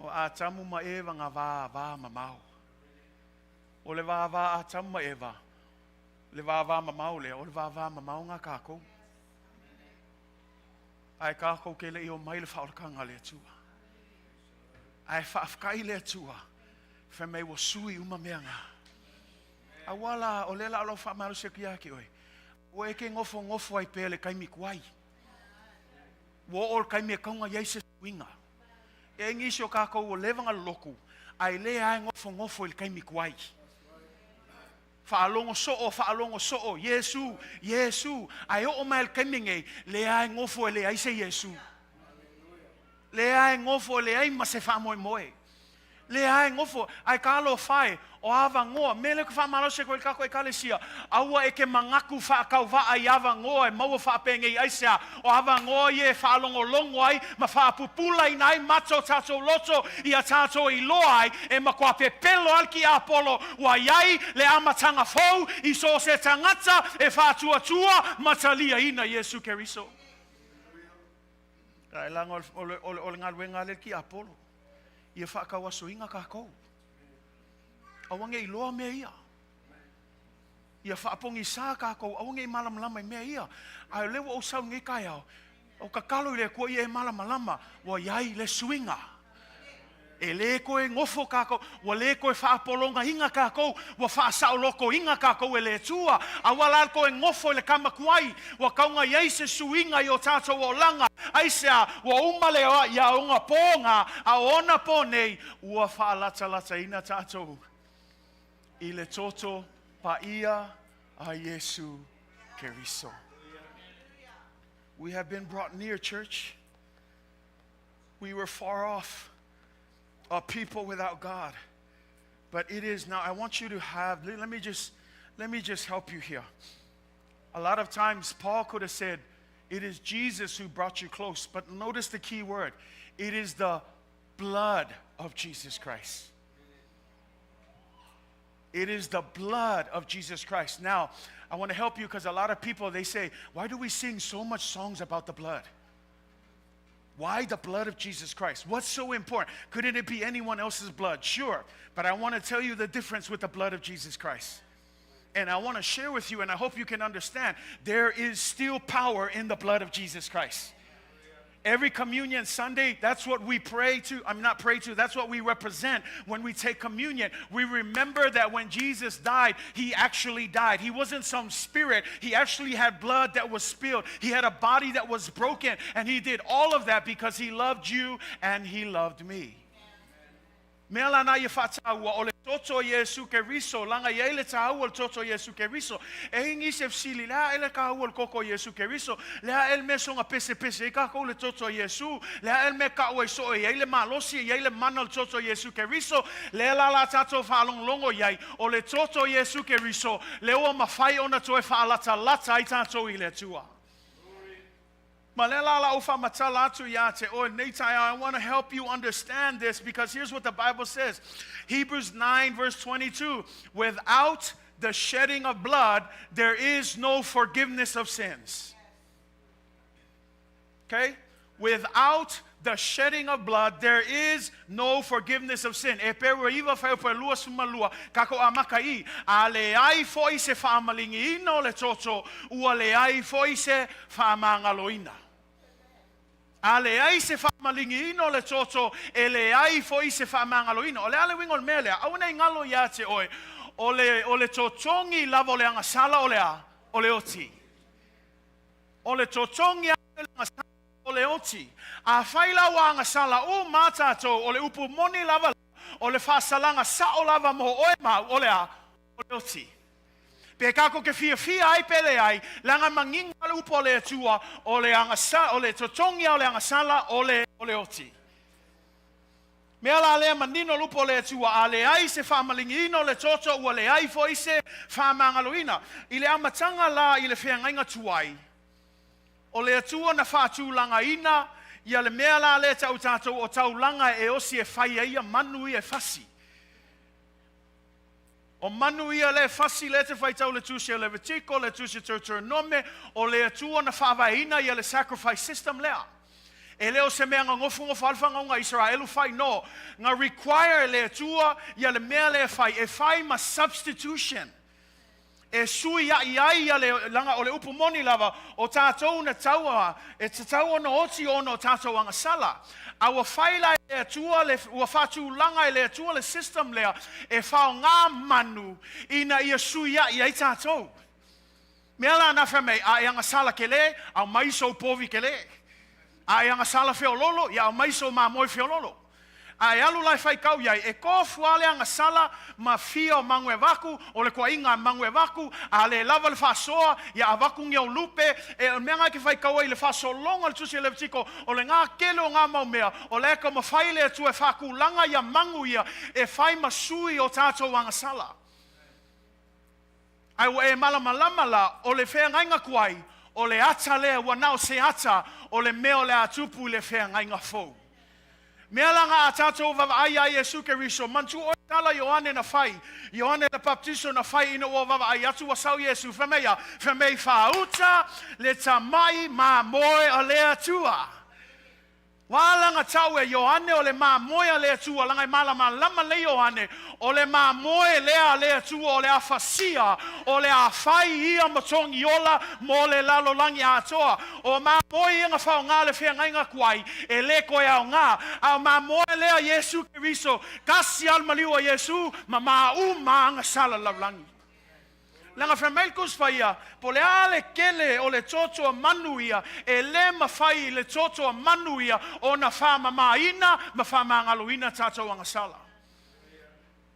A: O Atamu ma Eva nga va va mamao. O le va va Atamu ma Eva. Le va va mamao lea, o le va va mamao nga kākou. Ae kākou ke le i o mai le whaolakanga le Atua. Ae whaafkai le Atua. Wha mei wa sui uma mea ngā. Aua la, o le la o lau whaamalosi aku ia ke oe. Ua e ke ngofo ngofo ai pea le kaimi kuai. Ua oo le kaimi e kaunga iai se suiga. E ai nisi o kākou ua leva ona loloku, ae le ae gofogofo i le taimi tuai. Faalogo soo, faalogo soo, Iesu, Iesu, ae oo mai le taimi nei, lea e gofo e leai se Iesu. Lea e gofo e leai ma se faamoemoe. Lea e gofo, ae talofa e, o avanoa, mea lea ou te faamalosi atu ai i le tatou Ekalesia, aua e te manatu faatauvaa i avanoa e maua faapenei aisea, o avanoa ia e faalogologo ai ma faapupulaina ai mata o tatou loto ia tatou iloa ai e matua pepelo lava le tiapolo ua i ai le amataga fou i so o se tagata e faatuatua ma taliaina Iesu Keriso. Ae leaga o le galuega a lea le tiapolo, ia faatauasoina tatou. Aua ne i iloa mea ia. Ia faapogisa tatou, aua ne i malamalama i mea ia. Ae o lea ua ou sau i lenei taeao, o tatalo i le Atua ia e malamalama, ua i ai le suiga. E lē toe nofo tatou, ua lē toe faapologaina tatou, ua faasaolotoina tatou e le Atua. Aua la le toe nofo i le tama tuai, ua tau ina i ai se suiga i o tatou olaga. Aisea? Ua uma le ia ona pō na, a o ona pō nei, ua faalatalataina tatou i le toto paia a Iesu Keriso. We have been brought near, church. We were far off, a people without God. But it is now, I want you to have, let me just help you here. A lot of times, Paul could have said, it is Jesus who brought you close. But notice the key word. It is the blood of Jesus Christ. It is the blood of Jesus Christ. Now, I want to help you because a lot of people, they say, why do we sing so much songs about the blood? Why the blood of Jesus Christ? What's so important? Couldn't it be anyone else's blood? Sure. But I want to tell you the difference with the blood of Jesus Christ. And I want to share with you, and I hope you can understand, there is still power in the blood of Jesus Christ. Every communion Sunday, that's what we pray to. I'm not pray to, that's what we represent when we take communion. We remember that when Jesus died, he actually died. He wasn't some spirit. He actually had blood that was spilled. He had a body that was broken, and he did all of that because he loved you and he loved me. Mea la na ia whaataua o le toto Iesu Keriso, langa ia le tāua le toto Iesu Keriso. E hingi se fsili, lea ele ka ua le koko Iesu Keriso, lea el me songa pese pese i ka le toto Iesu, lea el me ka ua i so e le malosi, i le mana le toto Iesu Keriso, lea la la tatou whaalonglongo iai, o le toto Iesu Keriso, le ua mawhai ona toe whaalata lata ai tatou i le Atua. Ma le la la ufa matala atu ia te oe nei taeao. I want to help you understand this because here's what the Bible says. Hebrews 9 verse 22. Without the shedding of blood, there is no forgiveness of sins. Okay? Without the shedding of blood, there is no forgiveness of sin. E peru iva whai pa lua suma lua, kako a maka i, a le ai fo i se whaamalingi ina o le toto, ua le ai fo i se whaamangaloina. A le ai se whaamalingi ina o le toto, e le ai fo i se whaamangaloina. O le ale wingo le mea lea, au nei ngalo ia te oe, o le totongi lava o le angasala o le a, o le oti. O le totongi a le angasala o le oti. A whai la wa angasala o mātātou, o le upu moni lava, o le whasalanga sa o lava mo oe mau, o le a, o le oti. Pe kako ke fia fia ai pele ai, langa manginga le upu o le atua, o le angasa, o le totongi o le angasala, o le oti. Mea la lea manino lupo le atua, a le ai se whaamalingi ino le toto, ua le ai fo i se whaamangaloina. I le amatanga la i le whiangainga tuai, o le atua na whaatulanga ina, ia le mea la le tau tātou o taulanga e osi e whai ai ia manu i e fasi. O manu ia lea e fasi lea e te faitau i le Tusi a Levitiko, le Tusi a Teuteronome, o le Atua na faavaeina ia le sacrifice system lea. E le o se mea gagofugofo lava le fagauga a Isaraelu fai, no. Na require e le Atua ia le mea lea e fai, e fai ma substitution. E suiaʻi ai ia le, leaga o le upu moni lava, o tatou na tau a, e tatau ona oti ona o tatou agasala. A ua fai la e le Atua le, ua faatulaga e le Atua le system lea e faoga manu ina ia suiaʻi ai tatou. Mea la na fai mai, a e agasala kele, aumai sou povi kele. A e agasala feololo, ia aumai sou mamoe feololo. A e alu la e faitau i ai, e tofu lava le agasala ma fia o maguevaku, o le toaiga maguevaku, a le lava le faasoa, ia avatu ni au lupe, e, o le mea na e te faitau ai i le faasologa o le Tusi a Levitiko, o le na tele o na mau mea, o la e taumafai le Atua e faatulaga ia magu ia e fai ma sui o tatou agasala. Ae ua e malamalama la, o le feagaiga tuai, o le ata lea ua na o se ata o le mea o le a tupu i le feagaiga fou. Mea la na a tatou vaavaai iā Iesu Keriso, manatua oe tala Ioane na fai, Ioane le Baptiso na fai ina ua vaavaai atu ua sau Iesu, fai mai a, fai mai faauta le tama'i mamoe a le Atua. Ua ala na tau e Ioane o le mamoe a le Atua, laga e malamalama lelei Ioane, o le mamoe lea a le Atua o le a fasia, o le a fai ia ma togi ola mo le lalolagi atoa. O mamoe ia na faaaoga le feagaiga tuai, e le toe aoga, a o mamoe lea Iesu Keriso, tasi lava le maliu a Iesu, ma mauma agasala lalolagi. Leaga fai mai le Tusi Paia, po o le a le tele o le toto a manu ia, e le mafai i le toto a manu ia ona faamamaina ma faamagaloina tatou agasala.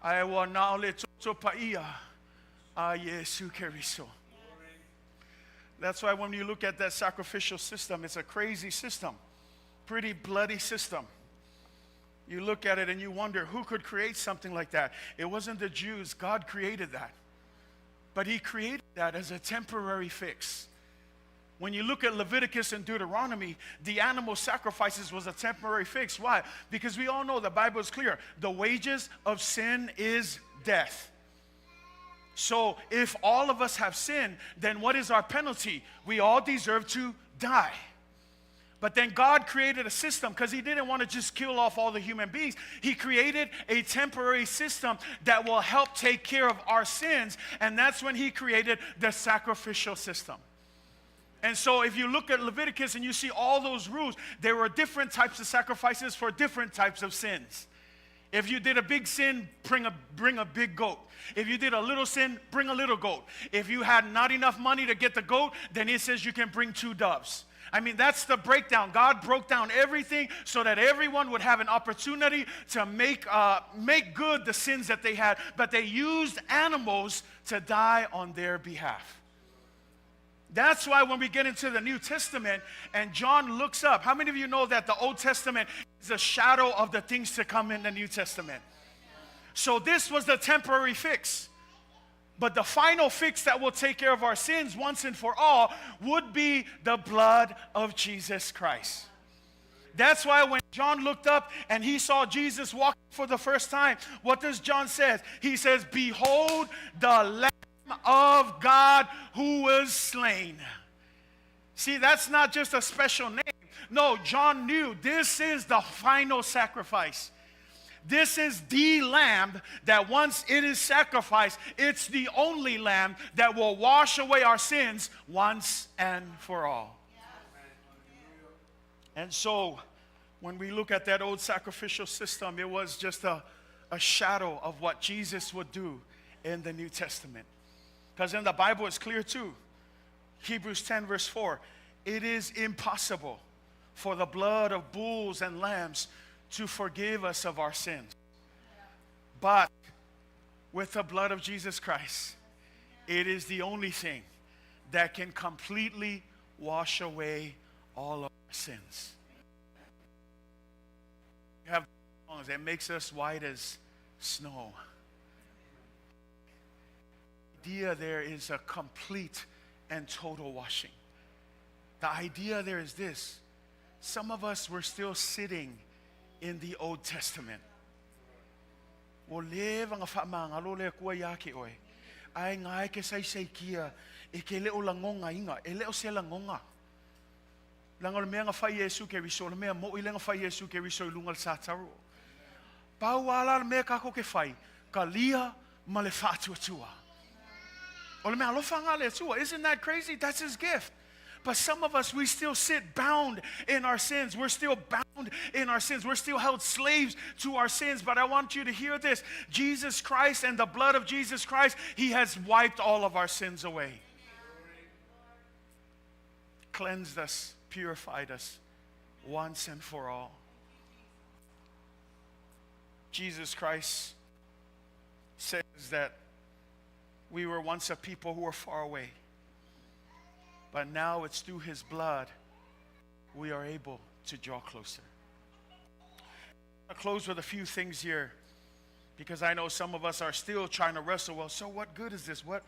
A: Ae ua na o le toto paia a Iesu Keriso. That's why when you look at that sacrificial system, it's a crazy system, pretty bloody system. You look at it and you wonder who could create something like that. It wasn't the Jews, God created that. But He created that as a temporary fix. When you look at Leviticus and Deuteronomy, the animal sacrifices was a temporary fix. Why? Because we all know the Bible is clear. The wages of sin is death. So if all of us have sinned, then what is our penalty? We all deserve to die. But then God created a system because He didn't want to just kill off all the human beings. He created a temporary system that will help take care of our sins. And that's when He created the sacrificial system. And so if you look at Leviticus and you see all those rules, there were different types of sacrifices for different types of sins. If you did a big sin, bring a big goat. If you did a little sin, bring a little goat. If you had not enough money to get the goat, then it says you can bring 2 doves. I mean, that's the breakdown. God broke down everything so that everyone would have an opportunity to make good the sins that they had. But they used animals to die on their behalf. That's why when we get into the New Testament and John looks up, how many of you know that the Old Testament is a shadow of the things to come in the New Testament? So this was the temporary fix. But the final fix that will take care of our sins once and for all would be the blood of Jesus Christ. That's why when John looked up and he saw Jesus walking for the first time, what does John say? He says, Behold the Lamb of God who was slain. See, that's not just a special name. No, John knew this is the final sacrifice. This is the lamb that once it is sacrificed, it's the only lamb that will wash away our sins once and for all. And so, when we look at that old sacrificial system, it was just a shadow of what Jesus would do in the New Testament. Because in the Bible it's clear too. Hebrews 10 verse 4, it is impossible for the blood of bulls and lambs to forgive us of our sins. But with the blood of Jesus Christ, it is the only thing that can completely wash away all of our sins. You have songs that makes us white as snow. The idea there is a complete and total washing. The idea there is this. Some of us were still sitting in the Old Testament. Ua leva ona faamagalo le Atua ia te oe, ae na e te saisaitia e te le o lagonaina, e le o se lagona. Leaga o le mea na fai e Iesu Keriso, o le mea moʻi lea na fai e Iesu Keriso i luga o le sataro. Pau lava la le mea tatou te fai, talia ma le faatuatua. O le mea alofa lena a le Atua. Isn't that crazy? That's his gift. But some of us, we still sit bound in our sins. We're still bound in our sins. We're still held slaves to our sins. But I want you to hear this. Jesus Christ and the blood of Jesus Christ, He has wiped all of our sins away. Cleansed us, purified us once and for all. Jesus Christ says that we were once a people who were far away. But now it's through his blood we are able to draw closer. I'll close with a few things here because I know some of us are still trying to wrestle. Well, so what good is this? What,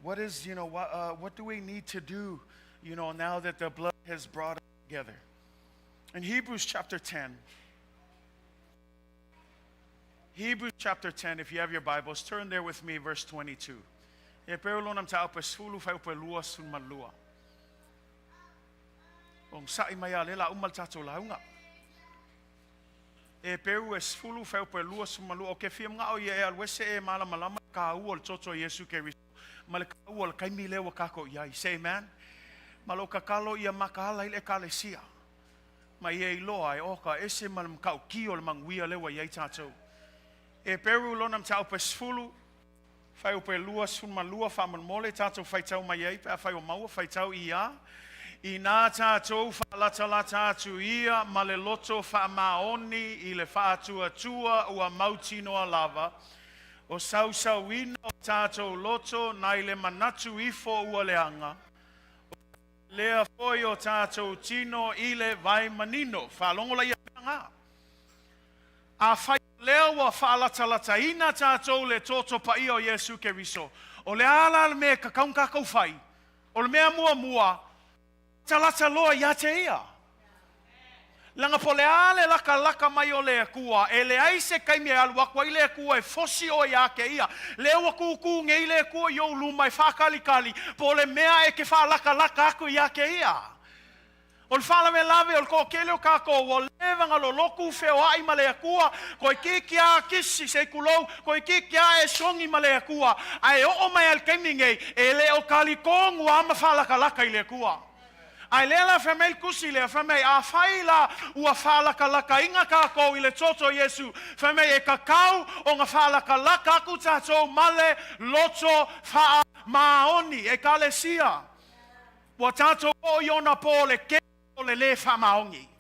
A: what is, you know, what, what do we need to do, you know, now that the blood has brought us together? In Hebrews chapter 10, Hebrews chapter 10, if you have your Bibles, turn there with me, verse 22. Heperu lona mataupu e 10 fuaiupu e 22. Onosaʻi mai a lea la uma le tatou lauga. Heperu e 10 fuaiupu e 22. O ke fia manaʻo ia e alu ese e malamalama i ka ua o le toto o Iesu Keriso ma le kaua o le taimi lea ua kākou i ai. Say amen. Ma lou tatalo ia makaala i le ʻEkalesia. Ma ia iloa e oka ese ma le matautia o le manuia lea ua i ai tatou. Heperu lona mataupu e 10, fuaiupu e 22, faamolemole tatou faitau mai ai pe afai o maua, faitau ia. Inā tatou faalatalata atu ia ma le loto faamaoni i le faatuatua ua mautinoa lava, o sausauina o tatou loto nai le manatu ifo ua leaga, lea foi o tatou tino i le vai manino. Faalogo laia mea na. Afai o lea ua faalatalataina tatou le toto paia o Iesu Keriso, o le a la le mea e tatau ona tatou fai? O le mea muamua, latalata loa ia te ia. Leaga po o le a le latalata mai o le Atua, e leai se taimi e alu atu ai le Atua e fosi oe ia te ia. Lea ua tūtū nei le Atua i ou luma e faatalitali, po o le mea e te faalatalata atu ia te ia. O le faalavelave o le toatele o tatou, ua leva ona lolotu feoai ma le Atua, toeitiiti lava kisi, se i tulou, toeitiiti lava e sogi ma le Atua, ae oo mai lava i le taimi nei, e le o talitonu lava ma faalatalata i le Atua. Ae lea la fai mai le tusi lea, fai mai, afai la ua faalatalataina tatou i le toto o Iesu, fai mai e tatau ona faalatalata atu tatou ma le loto faamaoni, Ekalesia. Ua tatou oo i ona po o le kē o le lē faamaoni.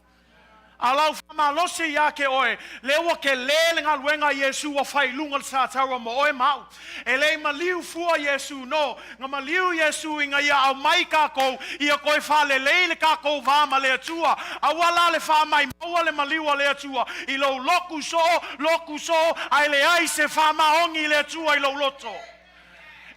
A: A lau faamalosi ia te oe, lea ua telē le galuega a Iesu ua fai i luga o le sataua mo oe ma au. E le i maliu fua Iesu, no, na maliu Iesu ina ia aumai tatou ia toe faalelei le tatou va ma le Atua. Aua la le faamaimaua le maliu a le Atua i lou lotu soo, lotu soo, ae leai se faamaoni i le Atua i lou loto.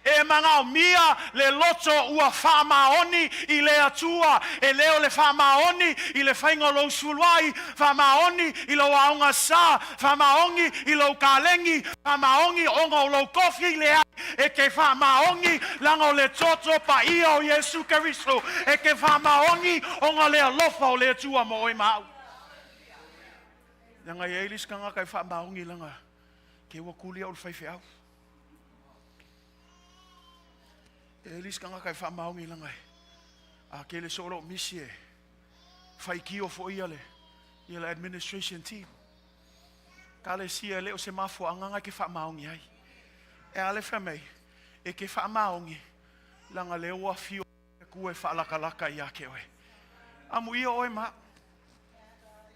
A: E manaomia le loto ua faamaoni i le Atua, e le o le faamaoni i le faiga o lou suluai, faamaoni i lou aoga sa, faamaoni i lou kalegi, faamaoni ona o lou kofi, leai, e te faamaoni leaga o le toto paia o Iesu Keriso, e te faamaoni ona o le alofa o le Atua mo oe ma au. Leaga e i ai le isi tagata e faamaoni leaga ke ua kuli au i le faifeau. E le isi tagata e faamaoni leaga e a kele soo lou misi e faitio foi ia le ia le administration team. Kalesia e le o se mafuaaga na e te faamaoni ai. E a le fai mai, e te faamaoni leaga lea ua afio le Atua e faalatalata ia te oe. Amuia oe ma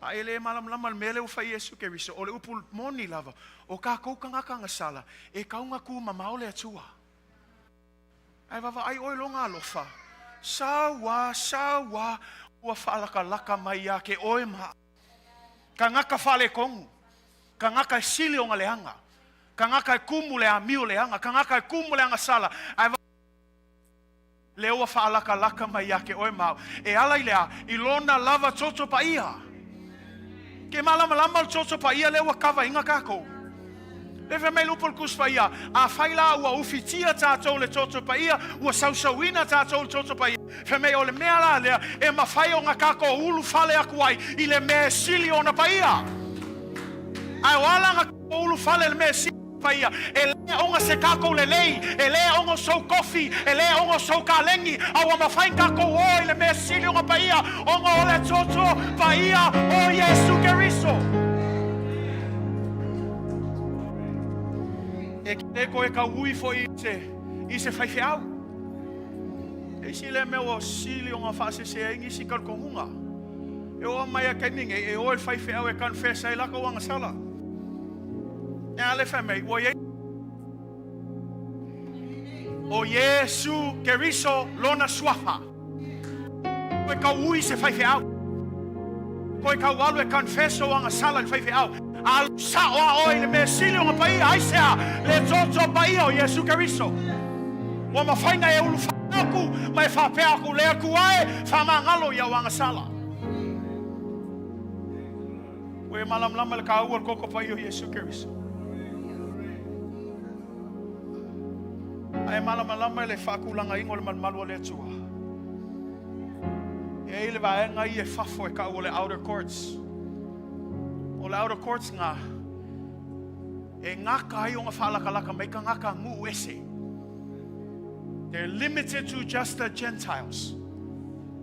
A: A e le malamalama i le mea lea ua fai Iesu Keriso, o le upu moni lava, o tatou tagata gasala, e tau na tumamao le Atua. Ae vaavaai oe lona alofa, sau a, sau a, ua faalakalaka mai ia te oe ma au. Tagata faaletonu, tagata e sili ona leaga, tagata e kumu le amio leaga, tagata e kumu le agasala, ae Lea ua faalakalaka mai ia te oe ma au. E ala i le a? I lona lava toto paia. Ke malamalama le toto paia lea ua kavaina kākou. Lea fai mai le upu a le Tusi Paia, Afai la ua ufitia tatou i le toto paia, ua sausauina tatou i le toto paia, fai mai o le mea la lea e mafai ona tatou ulufale atu ai i le mea e sili ona paia. Ae o a la na tatou ulufale i le mea e sili ona paia? E le ona se tatou lelei, e le ona o sou tofi, e le ona o sou taleni, a ua mafai ona tatou o i le mea e sili ona paia, ona o le toto paia o Iesu Keriso. E te toe tauui foi i se faifeau. E isi lea mea ua sili ona faasese ai nisi talitonuga. E oo mai a taimi nei, e o i le faifeau e confess ai latou agasala. E a le fai mai, ua i ai o Iesu Keriso lona suafa. Toe tauui se faifeau. Toe tau alu e confess ou agasala i le faifeau. Alu sao a oe i le mea sili ona paia, aisea? Le toto paia o Iesu Keriso. Ua mafai na e ulufale atu ma e faapea atu, Le Atua e, faamagalo i au agasala. Ua e malamalama i le taua o le toto paia o Iesu Keriso. Ae malamalama i le faatulagaina o le malumalu o le Atua. E i ai le vaega ia e fafo e tau o le outer courts. O le outer courts ngā, e gata ai ona faalakalaka mai tagata nuu ese. They're limited to just the Gentiles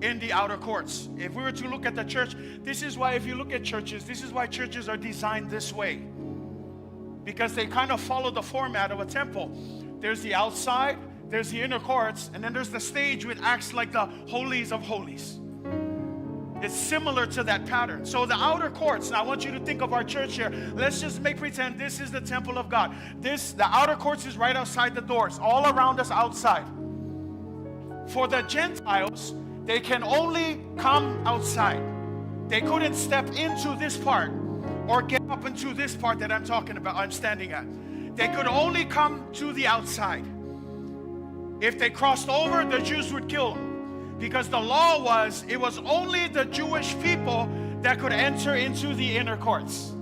A: in the outer courts. If we were to look at the church, this is why if you look at churches, this is why churches are designed this way. Because they kind of follow the format of a temple. There's the outside, there's the inner courts, and then there's the stage which acts like the holies of holies. It's similar to that pattern. So the outer courts, now I want you to think of our church here. Let's just make pretend this is the temple of God. This, the outer courts is right outside the doors, all around us outside. For the Gentiles, they can only come outside. They couldn't step into this part or get up into this part that I'm talking about, I'm standing at. They could only come to the outside. If they crossed over, the Jews would kill them. Because the law was, it was only the Jewish people that could enter into the inner courts.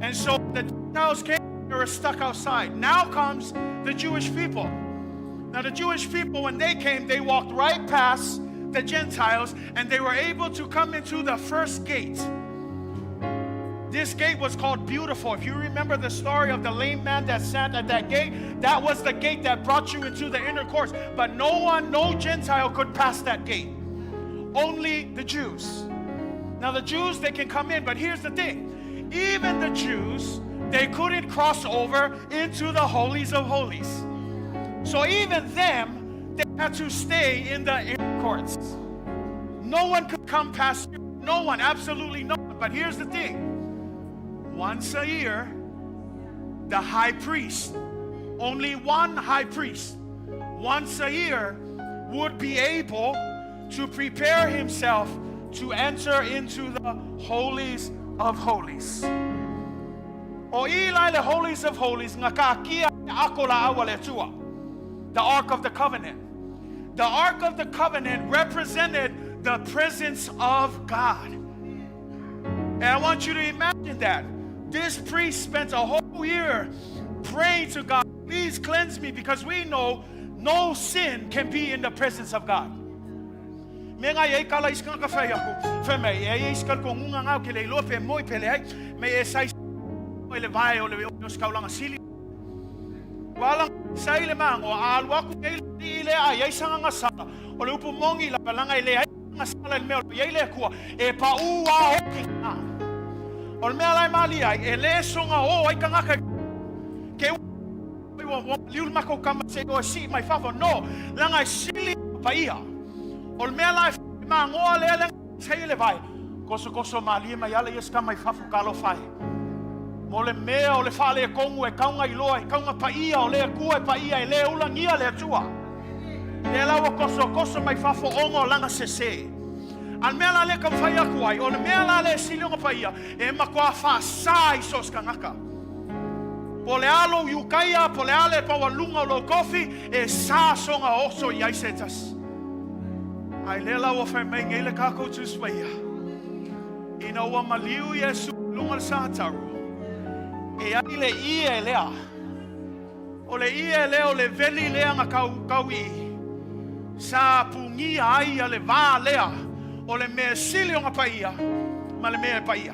A: And so the Gentiles came, they were stuck outside. Now comes the Jewish people. Now the Jewish people, when they came, they walked right past the Gentiles and they were able to come into the first gate. This gate was called Beautiful. If you remember the story of the lame man that sat at that gate, that was the gate that brought you into the inner courts. But no one, no Gentile could pass that gate. Only the Jews. Now the Jews, they can come in, but here's the thing. Even the Jews, they couldn't cross over into the holies of holies. So even them, they had to stay in the inner courts. No one could come past you. No one, absolutely no one. But here's the thing. Once a year, the high priest, only one high priest, once a year would be able to prepare himself to enter into the holies of holies. O i lai le holies of holies, nga ka kia ako la awa le Atua. The Ark of the Covenant. The Ark of the Covenant represented the presence of God. And I want you to imagine that. This priest spent a whole year praying to God, please cleanse me, because we know no sin can be in the presence of God. Me ngai ei kala iska ka whai aku. Whai mai, e ei iska ko ngunga ngau ke le iloa pe moi pe le ai. Me e sai o le vai o le o skaulanga sili. Wala sai le mango a alu aku nei i le ai ai sanga ngasala. O le upu mongi la balanga i le ai ngasala le mea o iai le akua. E pa u a oki ngā. O le mea lai mali ai, e le songa o ai kangaka ke ua ua liu le makou kama se o si mai fafo. No, langa e sili paia. O le mea la e mangoa lea le sei le vai. Koso koso malie mai ala ia ska mai fafo ka alofa e. Mo le mea o le whale e kongu e kaunga i loa, e kaunga paia o le akua e paia e le ulangia le atua. Le la ua koso koso mai fafo ongo langa sese. A le mea la le ka whai aku ai, o le mea la le sili onga paia, e makoa wha sa i sos kangaka. Po le alo i ukaia, po le ale pa lunga o lo kofi, e sa songa oso i ai se tasi. Ai le la ua whai mai ngei le kākou tūs paia. Ina ua maliu Iesu lunga le sa taru. E ai le ie lea. O le ie lea o le veli lea na kau kau i. Sa pugia ai ia le va lea o le mea sili ona paia ma le mea e paia.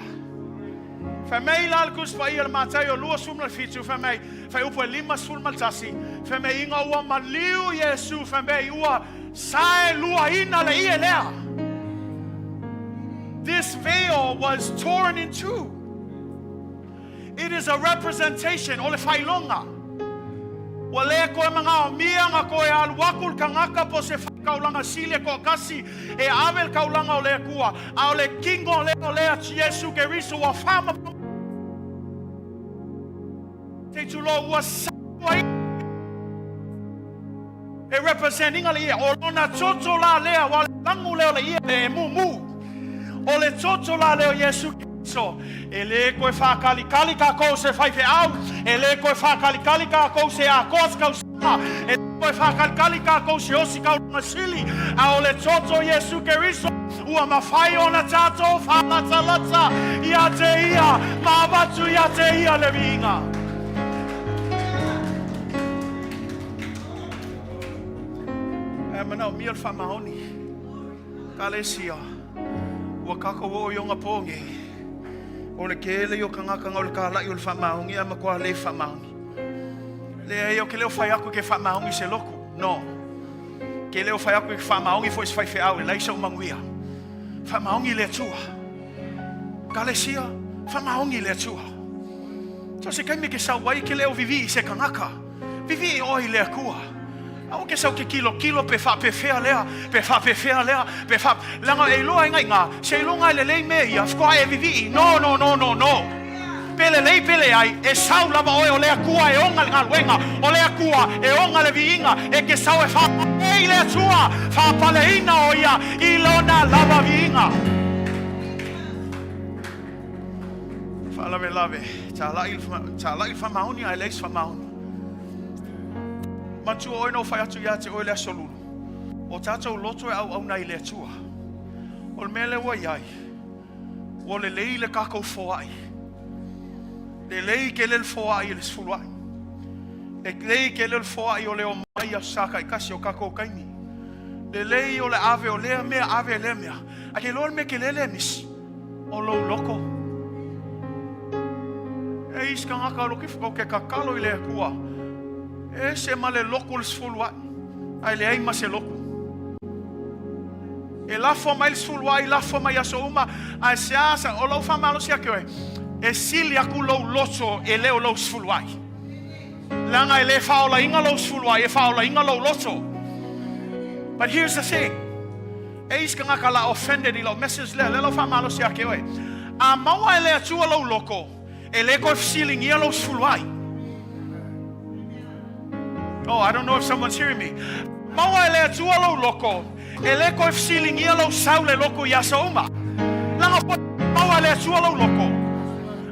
A: Fai mai la le Tusi Paia le Mataio 27, fai mai, fuaiupu e 51, fai mai ina ua maliu Iesu, fai mai ua saeluaina le ie lea. This veil was torn in two. It is a representation o le faailoga. Ua le koe manaomia na koe alu aku le tagata po o se faitaulaga sili e toatasi e ave le taulaga o le Atua, a o le tino lea o lea Iesu Keriso ua faamamalu se tulou ua saeluaina e represent ina le ie. O lona toto la lea, ua o le lanu lea o le ie e mumu. O le toto la lea o Iesu Keriso, e le toe faatalikali tatou se faifeau, e le toe faatalikali tatou se atoa se tausaga, e le toe faatalikali tatou se osi taulaga sili, a o le toto o Iesu Keriso ua mafai ona tatou faalatalata ia te ia ma avatu ia te ia le viiga. Ae manaomia le faamaoni. Kalesia, ua tatou oo i ona po nei, o le tele ia o tagata na o le talai o le faamaoni ae matua le faamaoni. Leai, ou te le o fai atu e te faamaoni i se lotu. No. Ke le o fai atu e te faamaoni foi i se faifeau e leai sou manuia. Faamaoni i le Atua. Kalesia, faamaoni i le Atua. So se taimi e te sau ai, ke le o vivii i se tagata. Vivii oe i le Atua. Aua ke sau ke kilokilo pe faapefea lea, pe faapefea lea, pe faa... Leaga e iloa e ngaiga, seiloga e lelei mea ia, faatoa e vivii. No, no, no, no, no. Pe lelei pe leai, e sau lava oe o le Atua e ona le galuega, o le Atua e ona le viiga, e te sau e faapale i le Atua, faapaleina o ia i lona lava viiga. Faalavelave, talai le faamaoni ae leai se faamaoni. Manatua oe na ou fai atu ia te oe le Aso Lulu, o tatou loto e auauna ai i le Atua. O le mea lea ua i ai, ua lelei le tatou foai. Lelei tele le foai i le 10 ai. Lelei tele le foai o le omai i aso Sa taitasi o tatou taimi. Lelei o le ave o lea mea, ave lea mea. Ae ke iloa le mea tele lea e misi, o lou loto. E isi tagata o ke tatalo i le Atua, e ese ma le lotu o le 10 ai, ae leai ma se lotu. E lafo mai le 10 ai, lafo mai aso uma, ae se asa, o lau faamalosi ia te oe, e sili atu lou loto e le o lou 10 ai. Leaga e le faaolaina lou 10 ai, e faaolaina lou loto. But here's the thing. E isi tagata la offended i lau message lea, lea lau faamalosi ia te oe. A maua e le Atua lou loto, e le toe fesiligia lou 10 ai. Oh, I don't know if someone's hearing me. Maua e le Atua lou loto, e le toe fesiligia lou sau le lotu i aso uma. Leaga foi maua e le Atua lou loto.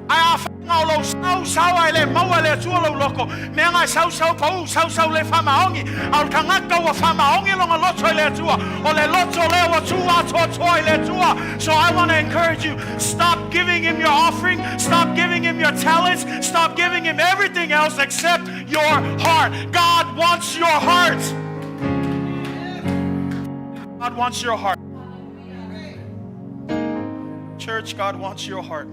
A: Ae a whainga o lou sau, sau ae le maua e le Atua lou loto, mea nga e sau sau pau, sau sau le faamaoni, a o le tagata ua faamaoni lona loto i le Atua, o le loto lea ua tu atoatoa i le Atua. So I want to encourage you, stop giving him your offering, stop giving him your talents, stop giving him everything else except your heart. God wants your heart. God wants your heart. Church, God wants your heart.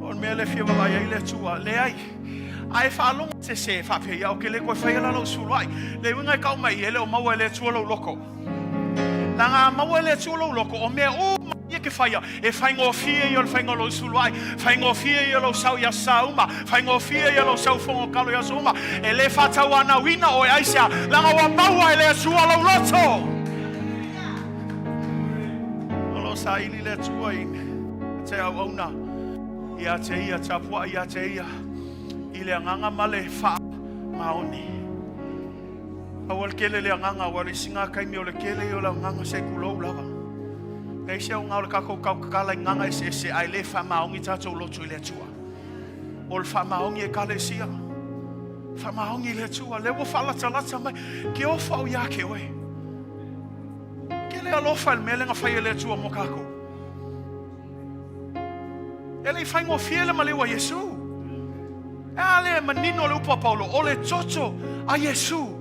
A: O le mea le fia vaavaai ai le Atua, leai. Ae faalogo te se faapea ia, o ke le koe whaia la lau sulu ai. Le uiga e kau mai e le o maua e le Atua lou loko. Leaga a maua e le Atua lou loko, o mea uma ia ke whaia, e whaingofie ia o le whainga o lou sulu ai, whaingofie ia lou sau i aso sa uma, whaingofie ia lou sau fongo kalo i aso uma, e le whātau anau ina o e aisea, leaga ua maua e le Atua lou loto. O lo sa ili le Atua i te auauna ia te ia, tapuai ia te ia, i le agaga ma le faamaoni. Aua le tele le agaga, aua le isi ngā taimi o le tele ia o le agaga se kulou lava. E isi au ngā o le kākou kautatala i ngaga eseese, ae le faamaoni tātou loto i le Atua. O le faamaoni e kalesia. Faamaoni i le Atua. Le ua faalatalata mai. Ke ofa o ia ke oe. Ke le alofa i le mea lenga whai e le Atua mo kākou. E le i whaingofie le maliu a Iesu. E a lea e manino le upu a Paulo, o le toto a Iesu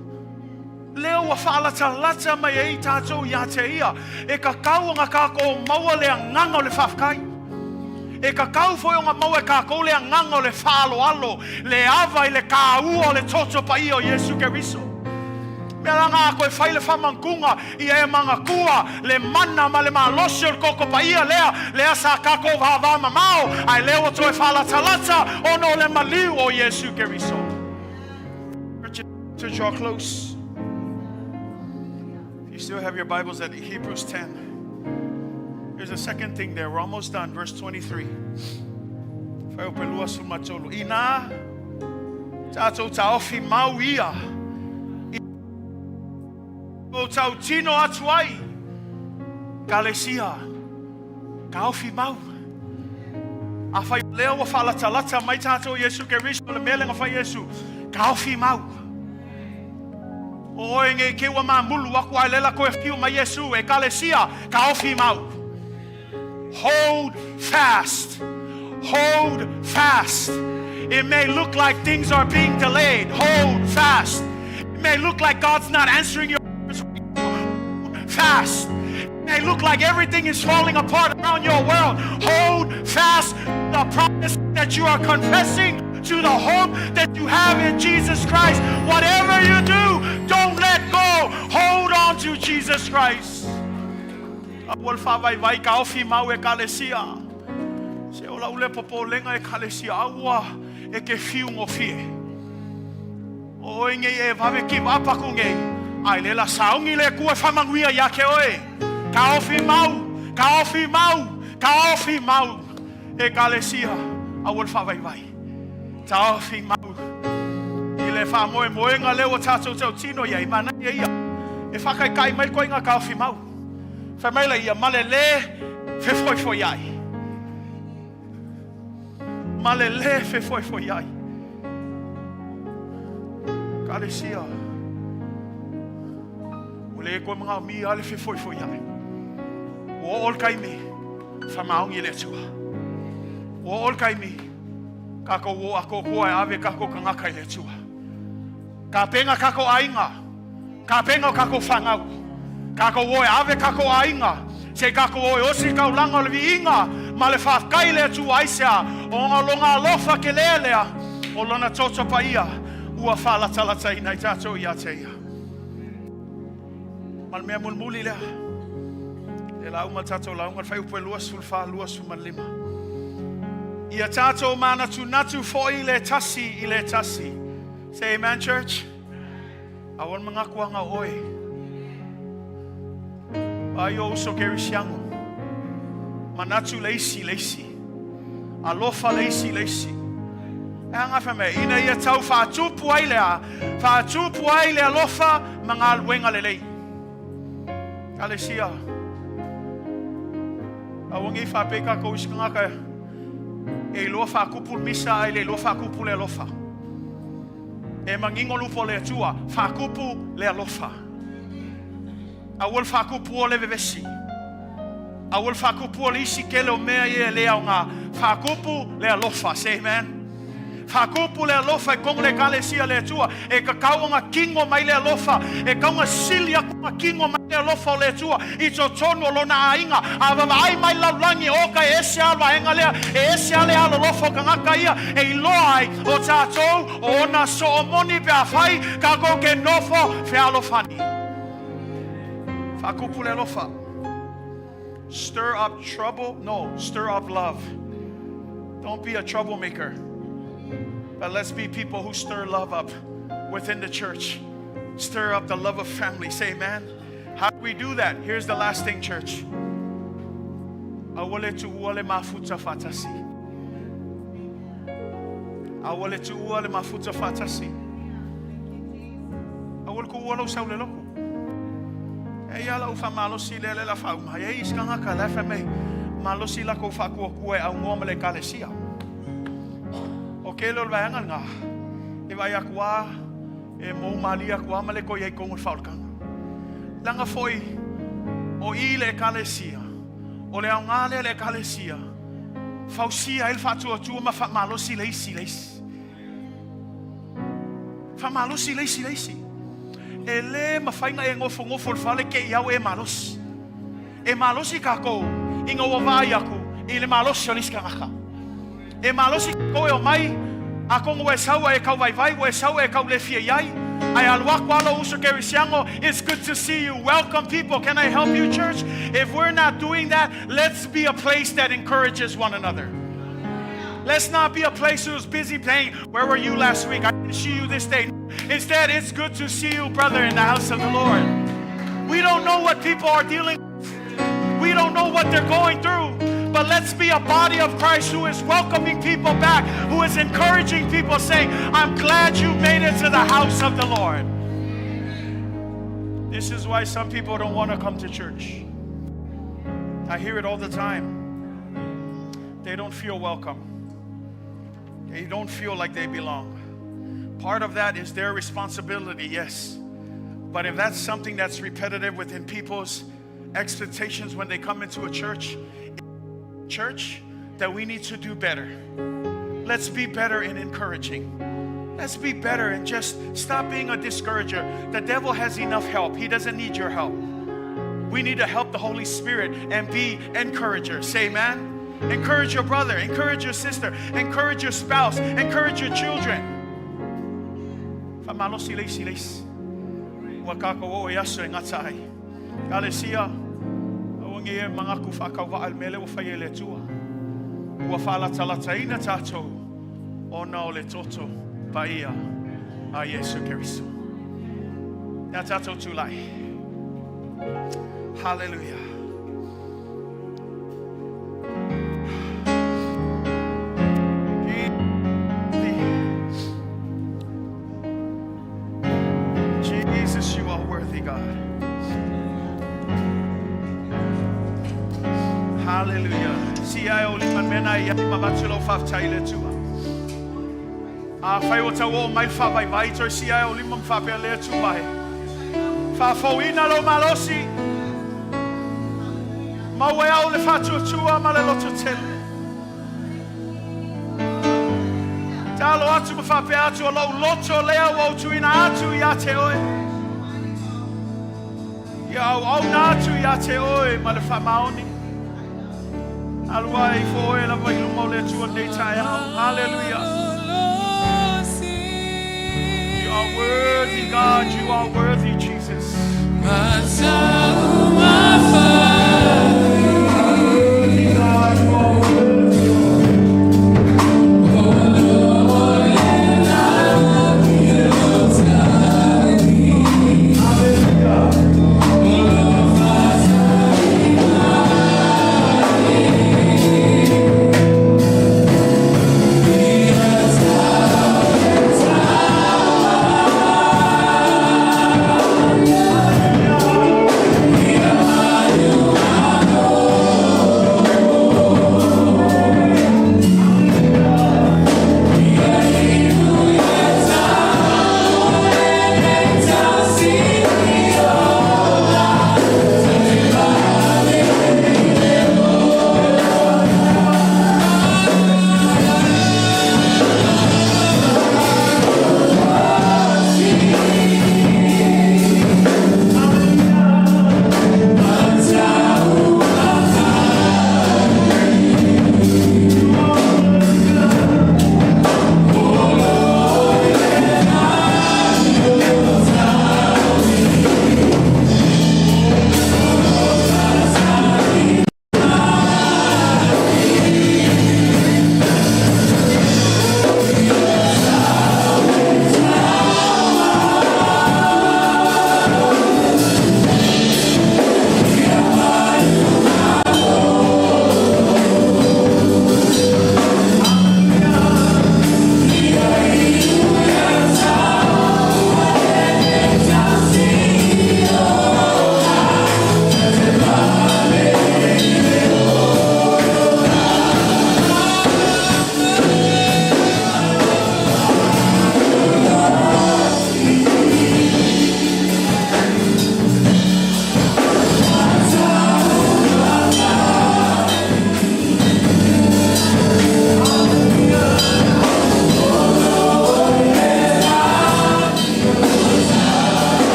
A: lea ua faalatalata mai ai tatou ia te ia, e kakau ona kākou maua le agaga o le faafetai. E kakau foi ona maua e kākou le agaga o le faaaloalo, le ava i le kāua o le toto paia o Iesu Keriso. Mea la na a toe fai le faamantuga ia e manatua le mana ma le malosi o le toto paia lea, lea sa tatou vavā mamao, ae lea ua toe faalatalata ona o le maliu o Iesu Keriso. To draw close. If you still have your Bibles at Hebrews 10, there's a second thing there. We're almost done. Verse 23. Fuaiupu 23. Inā tatou taofi mau ia i o tautino atu ai kalesia taofi mau. Afai lea ua faalatalata mai tatou Iesu Keriso le mea lea na fai Iesu, taofi mau. O oe nei ke ua mamulu aku ai lela koe fiu mai Iesu e kalesia, taofi mau. Hold fast. Hold fast. It may look like things are being delayed. Hold fast. It may look like God's not answering your prayers. Hold fast. It may look like everything is falling apart around your world. Hold fast the promise that you are confessing to the hope that you have in Jesus Christ. Whatever you do, don't let go. Hold on to Jesus Christ. Aua le faavaivai taofi mau ekalesia. Se o lau lea popolega ekalesia aua e te fiu gofie. O oe nei e vave give up aku nei, ae le la sauni le Atua e faamanuia ia te oe. Taofi mau, taofi mau, taofi mau ekalesia aua le faavaivai. Taofi mau i le faamoemoega lea ua tatou tautino i ai, manaia ia e faakaikai mai koe i ngā taofi mau. Fai mai la ia, ma le lē fefoifoiai. Ma le lē fefoifoiai. Kalesia, ua le koe manaomia le fefoifoiai. Ua oo le taimi, faamaoni i le Atua. Ua oo le taimi, kākou o ākoakoa e ave kākou tagata i le Atua. Tapena kākou ʻaiga, tapena o kākou whānau. Kākou o e ave kākou ʻaiga, se kākou o e osi kaulana o le viiga, ma le faafetai i le Atua aisea, ona lona alofa ke lea lea, o lona toto paia, ua faalatalataina i tatou ia te ia. Ma le mea mulimuli lea, e la uma tatou lauga le fuaiupu e 24, 25. Ia tatou manatunatu foi le tasi i le tasi. Say amen, church. Aua le manatuaga o oe. Ai o uso kerisiano. Manatu le isi le isi. Alofa le isi le isi. E aga fai mai, ina ia tau faatupu ai lea, faatupu ai le alofa ma galuega lelei. Kalesia, aua nei faapea kākou isi tagata e iloa faatupu le misa ae le iloa faatupu le alofa. E manino le upu a le Atua, faatupu le alofa. Aua le faatupua le vevesi. Aua le faatupua le isi tele o mea ia e le aoga. Faatupu le alofa. Say amen. Faatupu le alofa i totonu le ekalesia le Atua. E tatau ona kino mai le alofa. E tatau ona sili atu ona kino mai le alofa o le Atua i totonu o lona aiga. A vaavaai mai le lalolagi, o ka e ese lava le vaega lea, e ese lava le alolofa o tagata ia e iloa ai o tatou o ona soo moni pe afai kākou ke nofo fealofani. Faatupu le alofa. Stir up trouble? No, stir up love. Don't be a troublemaker. But let's be people who stir love up within the church. Stir up the love of family. Say amen. How do we do that? Here's the last thing, church. Aua le tuua le mafuta faatasi. Aua le tuua le mafuta faatasi. Aua le tuua lou sau i le lotu. E ia lau faamalosi lea le la faauma. E i isi tagata la e fai mai malosi latou faatuatua e aunoa ma le ekalesia. O kele o le vaega lena, e vaai atu a e mou malie atu a ma le toe i ai i totonu o le faaolataga. Leaga foi o i le ekalesia, o le aoga lea le ekalesia, fausia ai le faatuatua ma faamalosi le isi i le isi. Faamalosi le isi i le isi. E lē mafai ona e nofonofo i le fale te i au e malosi. E malosi tatou ina ua vaai atu i le malosi o le isi tagata. E malosi tatou e omai, atonu ua e sau a e tau vaivai, ua e sau a e tau le fia i ai, ae alu atu lava lou uso kerisiano, it's good to see you, welcome people, can I help you church? If we're not doing that, let's be a place that encourages one another. Let's not be a place who's busy saying, where were you last week? I didn't see you this day. Instead, it's good to see you, brother, in the house of the Lord. We don't know what people are dealing with. We don't know what they're going through. But let's be a body of Christ who is welcoming people back, who is encouraging people, saying, I'm glad you made it to the house of the Lord. This is why some people don't want to come to church. I hear it all the time. They don't feel welcome. They don't feel like they belong. Part of that is their responsibility, yes. But if that's something that's repetitive within people's expectations when they come into a church, that we need to do better. Let's be better in encouraging. Let's be better and just stop being a discourager. The devil has enough help. He doesn't need your help. We need to help the Holy Spirit and be encouragers. Say amen. Encourage your brother, encourage your sister, encourage your spouse, encourage your children. Faamalosi le isi i le isi. Ua tatou oo i aso e gata ai. Ekalesia, aua nei e manatu faatauvaa i le mea lea ua faia e le Atua. Ua faalatalataina tatou ona o le toto paia a Iesu Keriso. Ia tatou tulai. Hallelujah. Jesus, you are worthy, God. Hallelujah. Si ai o lima mena i ai mavatu lau faafetai i le Atua. Afai ua tau oo mai le faavaivai toe si ai o lima ma faapea le Atua e. Faafouina lou malosi. Maua e au le faatuatua ma le lototele. Talo atu ma faapea atu o lou loto lea ua ou tuuina atu ia te oe. Ia auauna atu ia te oe ma le faamaoni. Alu ai ifo oe lava i luma o le Atua nei taeao. Hallelujah. You are worthy, God. You are worthy, Jesus. Worthy, God. You are worthy. Hallelujah.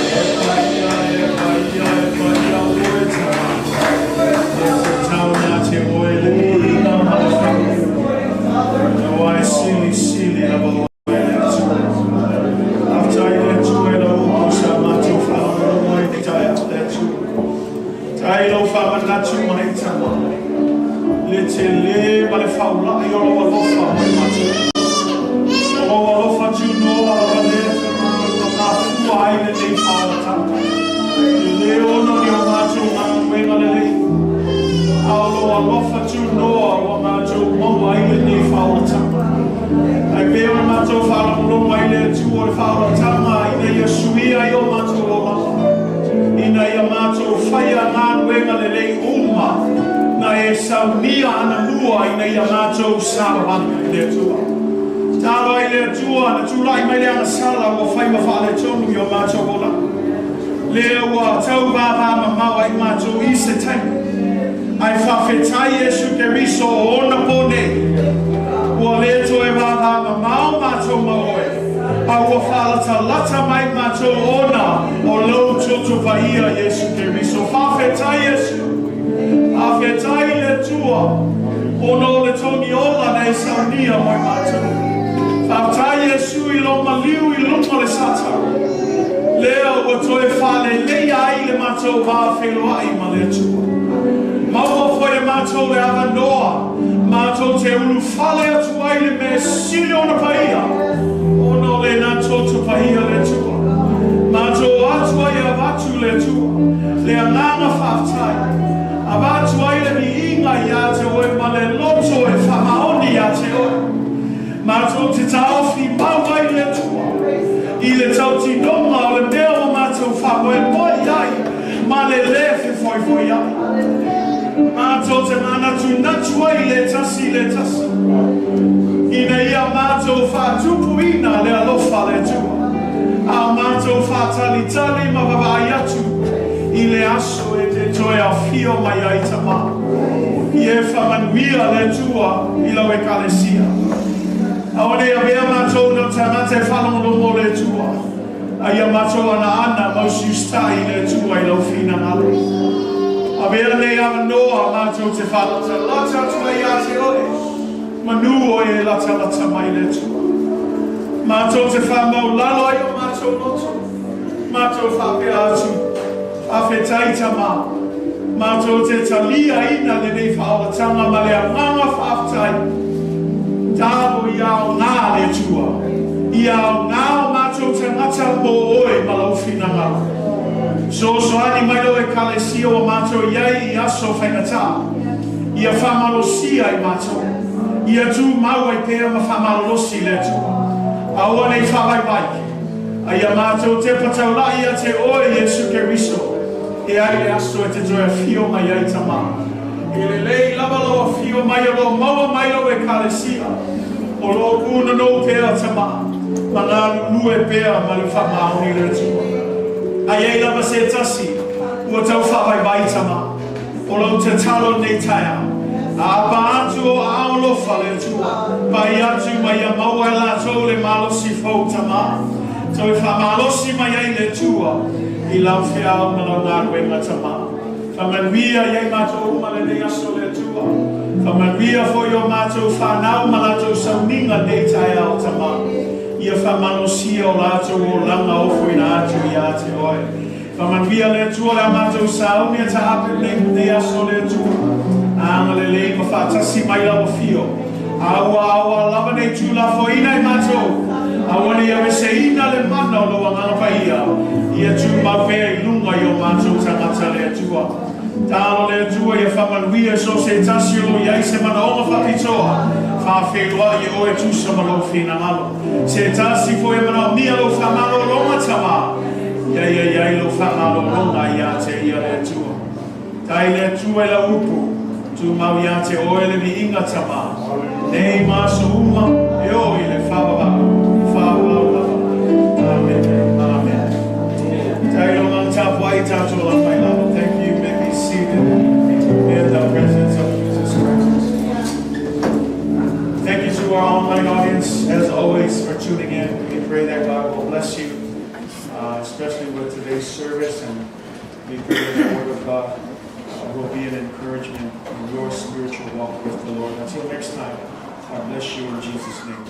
A: E paia, e paia, e paia oe tama. E tatau ia te oe le viiga ma le faamanuia. Aua e silisili lava oe e le Atua. Faafetai i le Atua i lau upu sa matou faalogologo ai i lenei taeao le Atua. Faafetai i lou faamanatu mai tama, le tele ma le faaulai o lou alofa mo i matou. O lou alofa tunoa lava lea tama ua mafua ai lenei faaolataga. E le ono ni o matou galuega lelei, a o lou alofa tunoa ua matou maua ai lenei faaolataga. Ae pei ona matou faalogologo ai le Atua o le faaolataga ina ia suia ai o matou olaga, ina ia matou faia galuega lelei uma na e saunia anamua ina ia matou savavali i le Atua. Tatalo ai le Atua na tulai mai le agasala ua fai ma faaletonu i o matou olaga. Lea ua tau vavamamao ai matou i se taimi. Ae faafetai Iesu Keriso o ona po nei, ua le toe vavamamao matou ma oe, a ua faalatalata mai matou ona o lou toto paia Iesu Keriso. Faafetai Iesu, faafetai le Atua ona o le togi ola na e saunia mo i matou. Faafetai Iesu i lou maliu i luga o le Satau, lea ua toe faaleleia ai le matou va feiloai ma le Atua. Maua foi e matou le avanoa matou te ulufale atu ai i le mea sili ona paia, ona o lena toto paia le Atua. Matou o atu ai e avatu le Atua le agaga faafetai, avatu ai le viiga ia te oe ma le loto e faamaoni ia te oe. Matou te taofi mau ai le Atua i le tautinoga o le mea ua matou faamoemoe i ai ma le lē fefoifoiai. Matou te manatunatu ai i le tasi i le tasi, ina ia matou faatupuina le alofa a le Atua, a o matou faatalitali ma vavaai atu i le aso e te toe afio mai ai Tama. Ia e faamanuia le Atua i lau Ekalesia. Aua ne i avea matou na o tagata e faalogologo o le Atua, a ia matou anaana ma usiusitai i le Atua i lau finagalo. Avea lenei avanoa matou te faalatalata atu ai ia te oe, manu oe e latalata mai le Atua. Matou te faamaulalo ai o matou loto, matou faapea atu, Faafetai Tama, matou te taliaina lenei faaolataga ma le agaga faafetai. Talo ia aoga le Atua, ia aoga o matou tagata mo oe ma lou finagalo. Soasoani mai lau Ekalesia ua matou i ai i aso faigata, ia faamalosia i matou, ia tumau ai pea ma faamalolosi le Atua. Aua ne i faavaivai, a ia matou tepa taulai ia te oe Iesu Keriso, e ai le aso e te toe afio mai ai Tama. E lelei lava lou afio mai o lo o maua mai lau Ekalesia, o lo o kūnonou pea Tama, ma galulue pea ma le faamaoni le Atua. A i ai lava se tasi ua tau faavaivai Tama, o lou tatalo lenei taeao, a apa atu o aao alofa le Atua, pai atu ma ia maua e latou le malosi fou Tama, toe faamalosi mai ai le Atua i lau feau ma lau galuega Tama. Faamanuia i ai matou uma lenei aso le Atua. Faamanuia foi o matou fanau ma latou sauniga nei taeao Tama. Ia faamalosia o latou olaga ofoina atu ia te Oe. Faamanuia le Atua le a matou sauni a taape lenei aso le Atua. Agalelei ma faatasi mai lau afio. A ua aoa lava nei Tulafoina e matou, aua ne i aveseina le mana o lou Agaga Paia, ia tumau pea i luga i o matou tagata le Atua. Talo le Atua ia faamanuia so o se tasi o lo i ai se manaoga faapitoa, faafeiloai e oe tusa ma lou finagalo. Se tasi foi e manaomia lou faamalologa tama, ia ia i ai lou faamalologa ia te ia le Atua. Tai le Atua i lau upu, tumau ia te oe le viiga Tama, nei ma aso uma, e oo i le faavavau, faavavau lava. Amene. Amene. Tai lo ngang tapuai tatou la mai lalo. Thank you. You may be seated in the presence of Jesus Christ. to our online audience, as always, for tuning in. We pray that God will bless you, especially with today's service, and we pray that the Word of God will be an encouragement in your spiritual walk with the Lord. Until next time, God bless you in Jesus' name.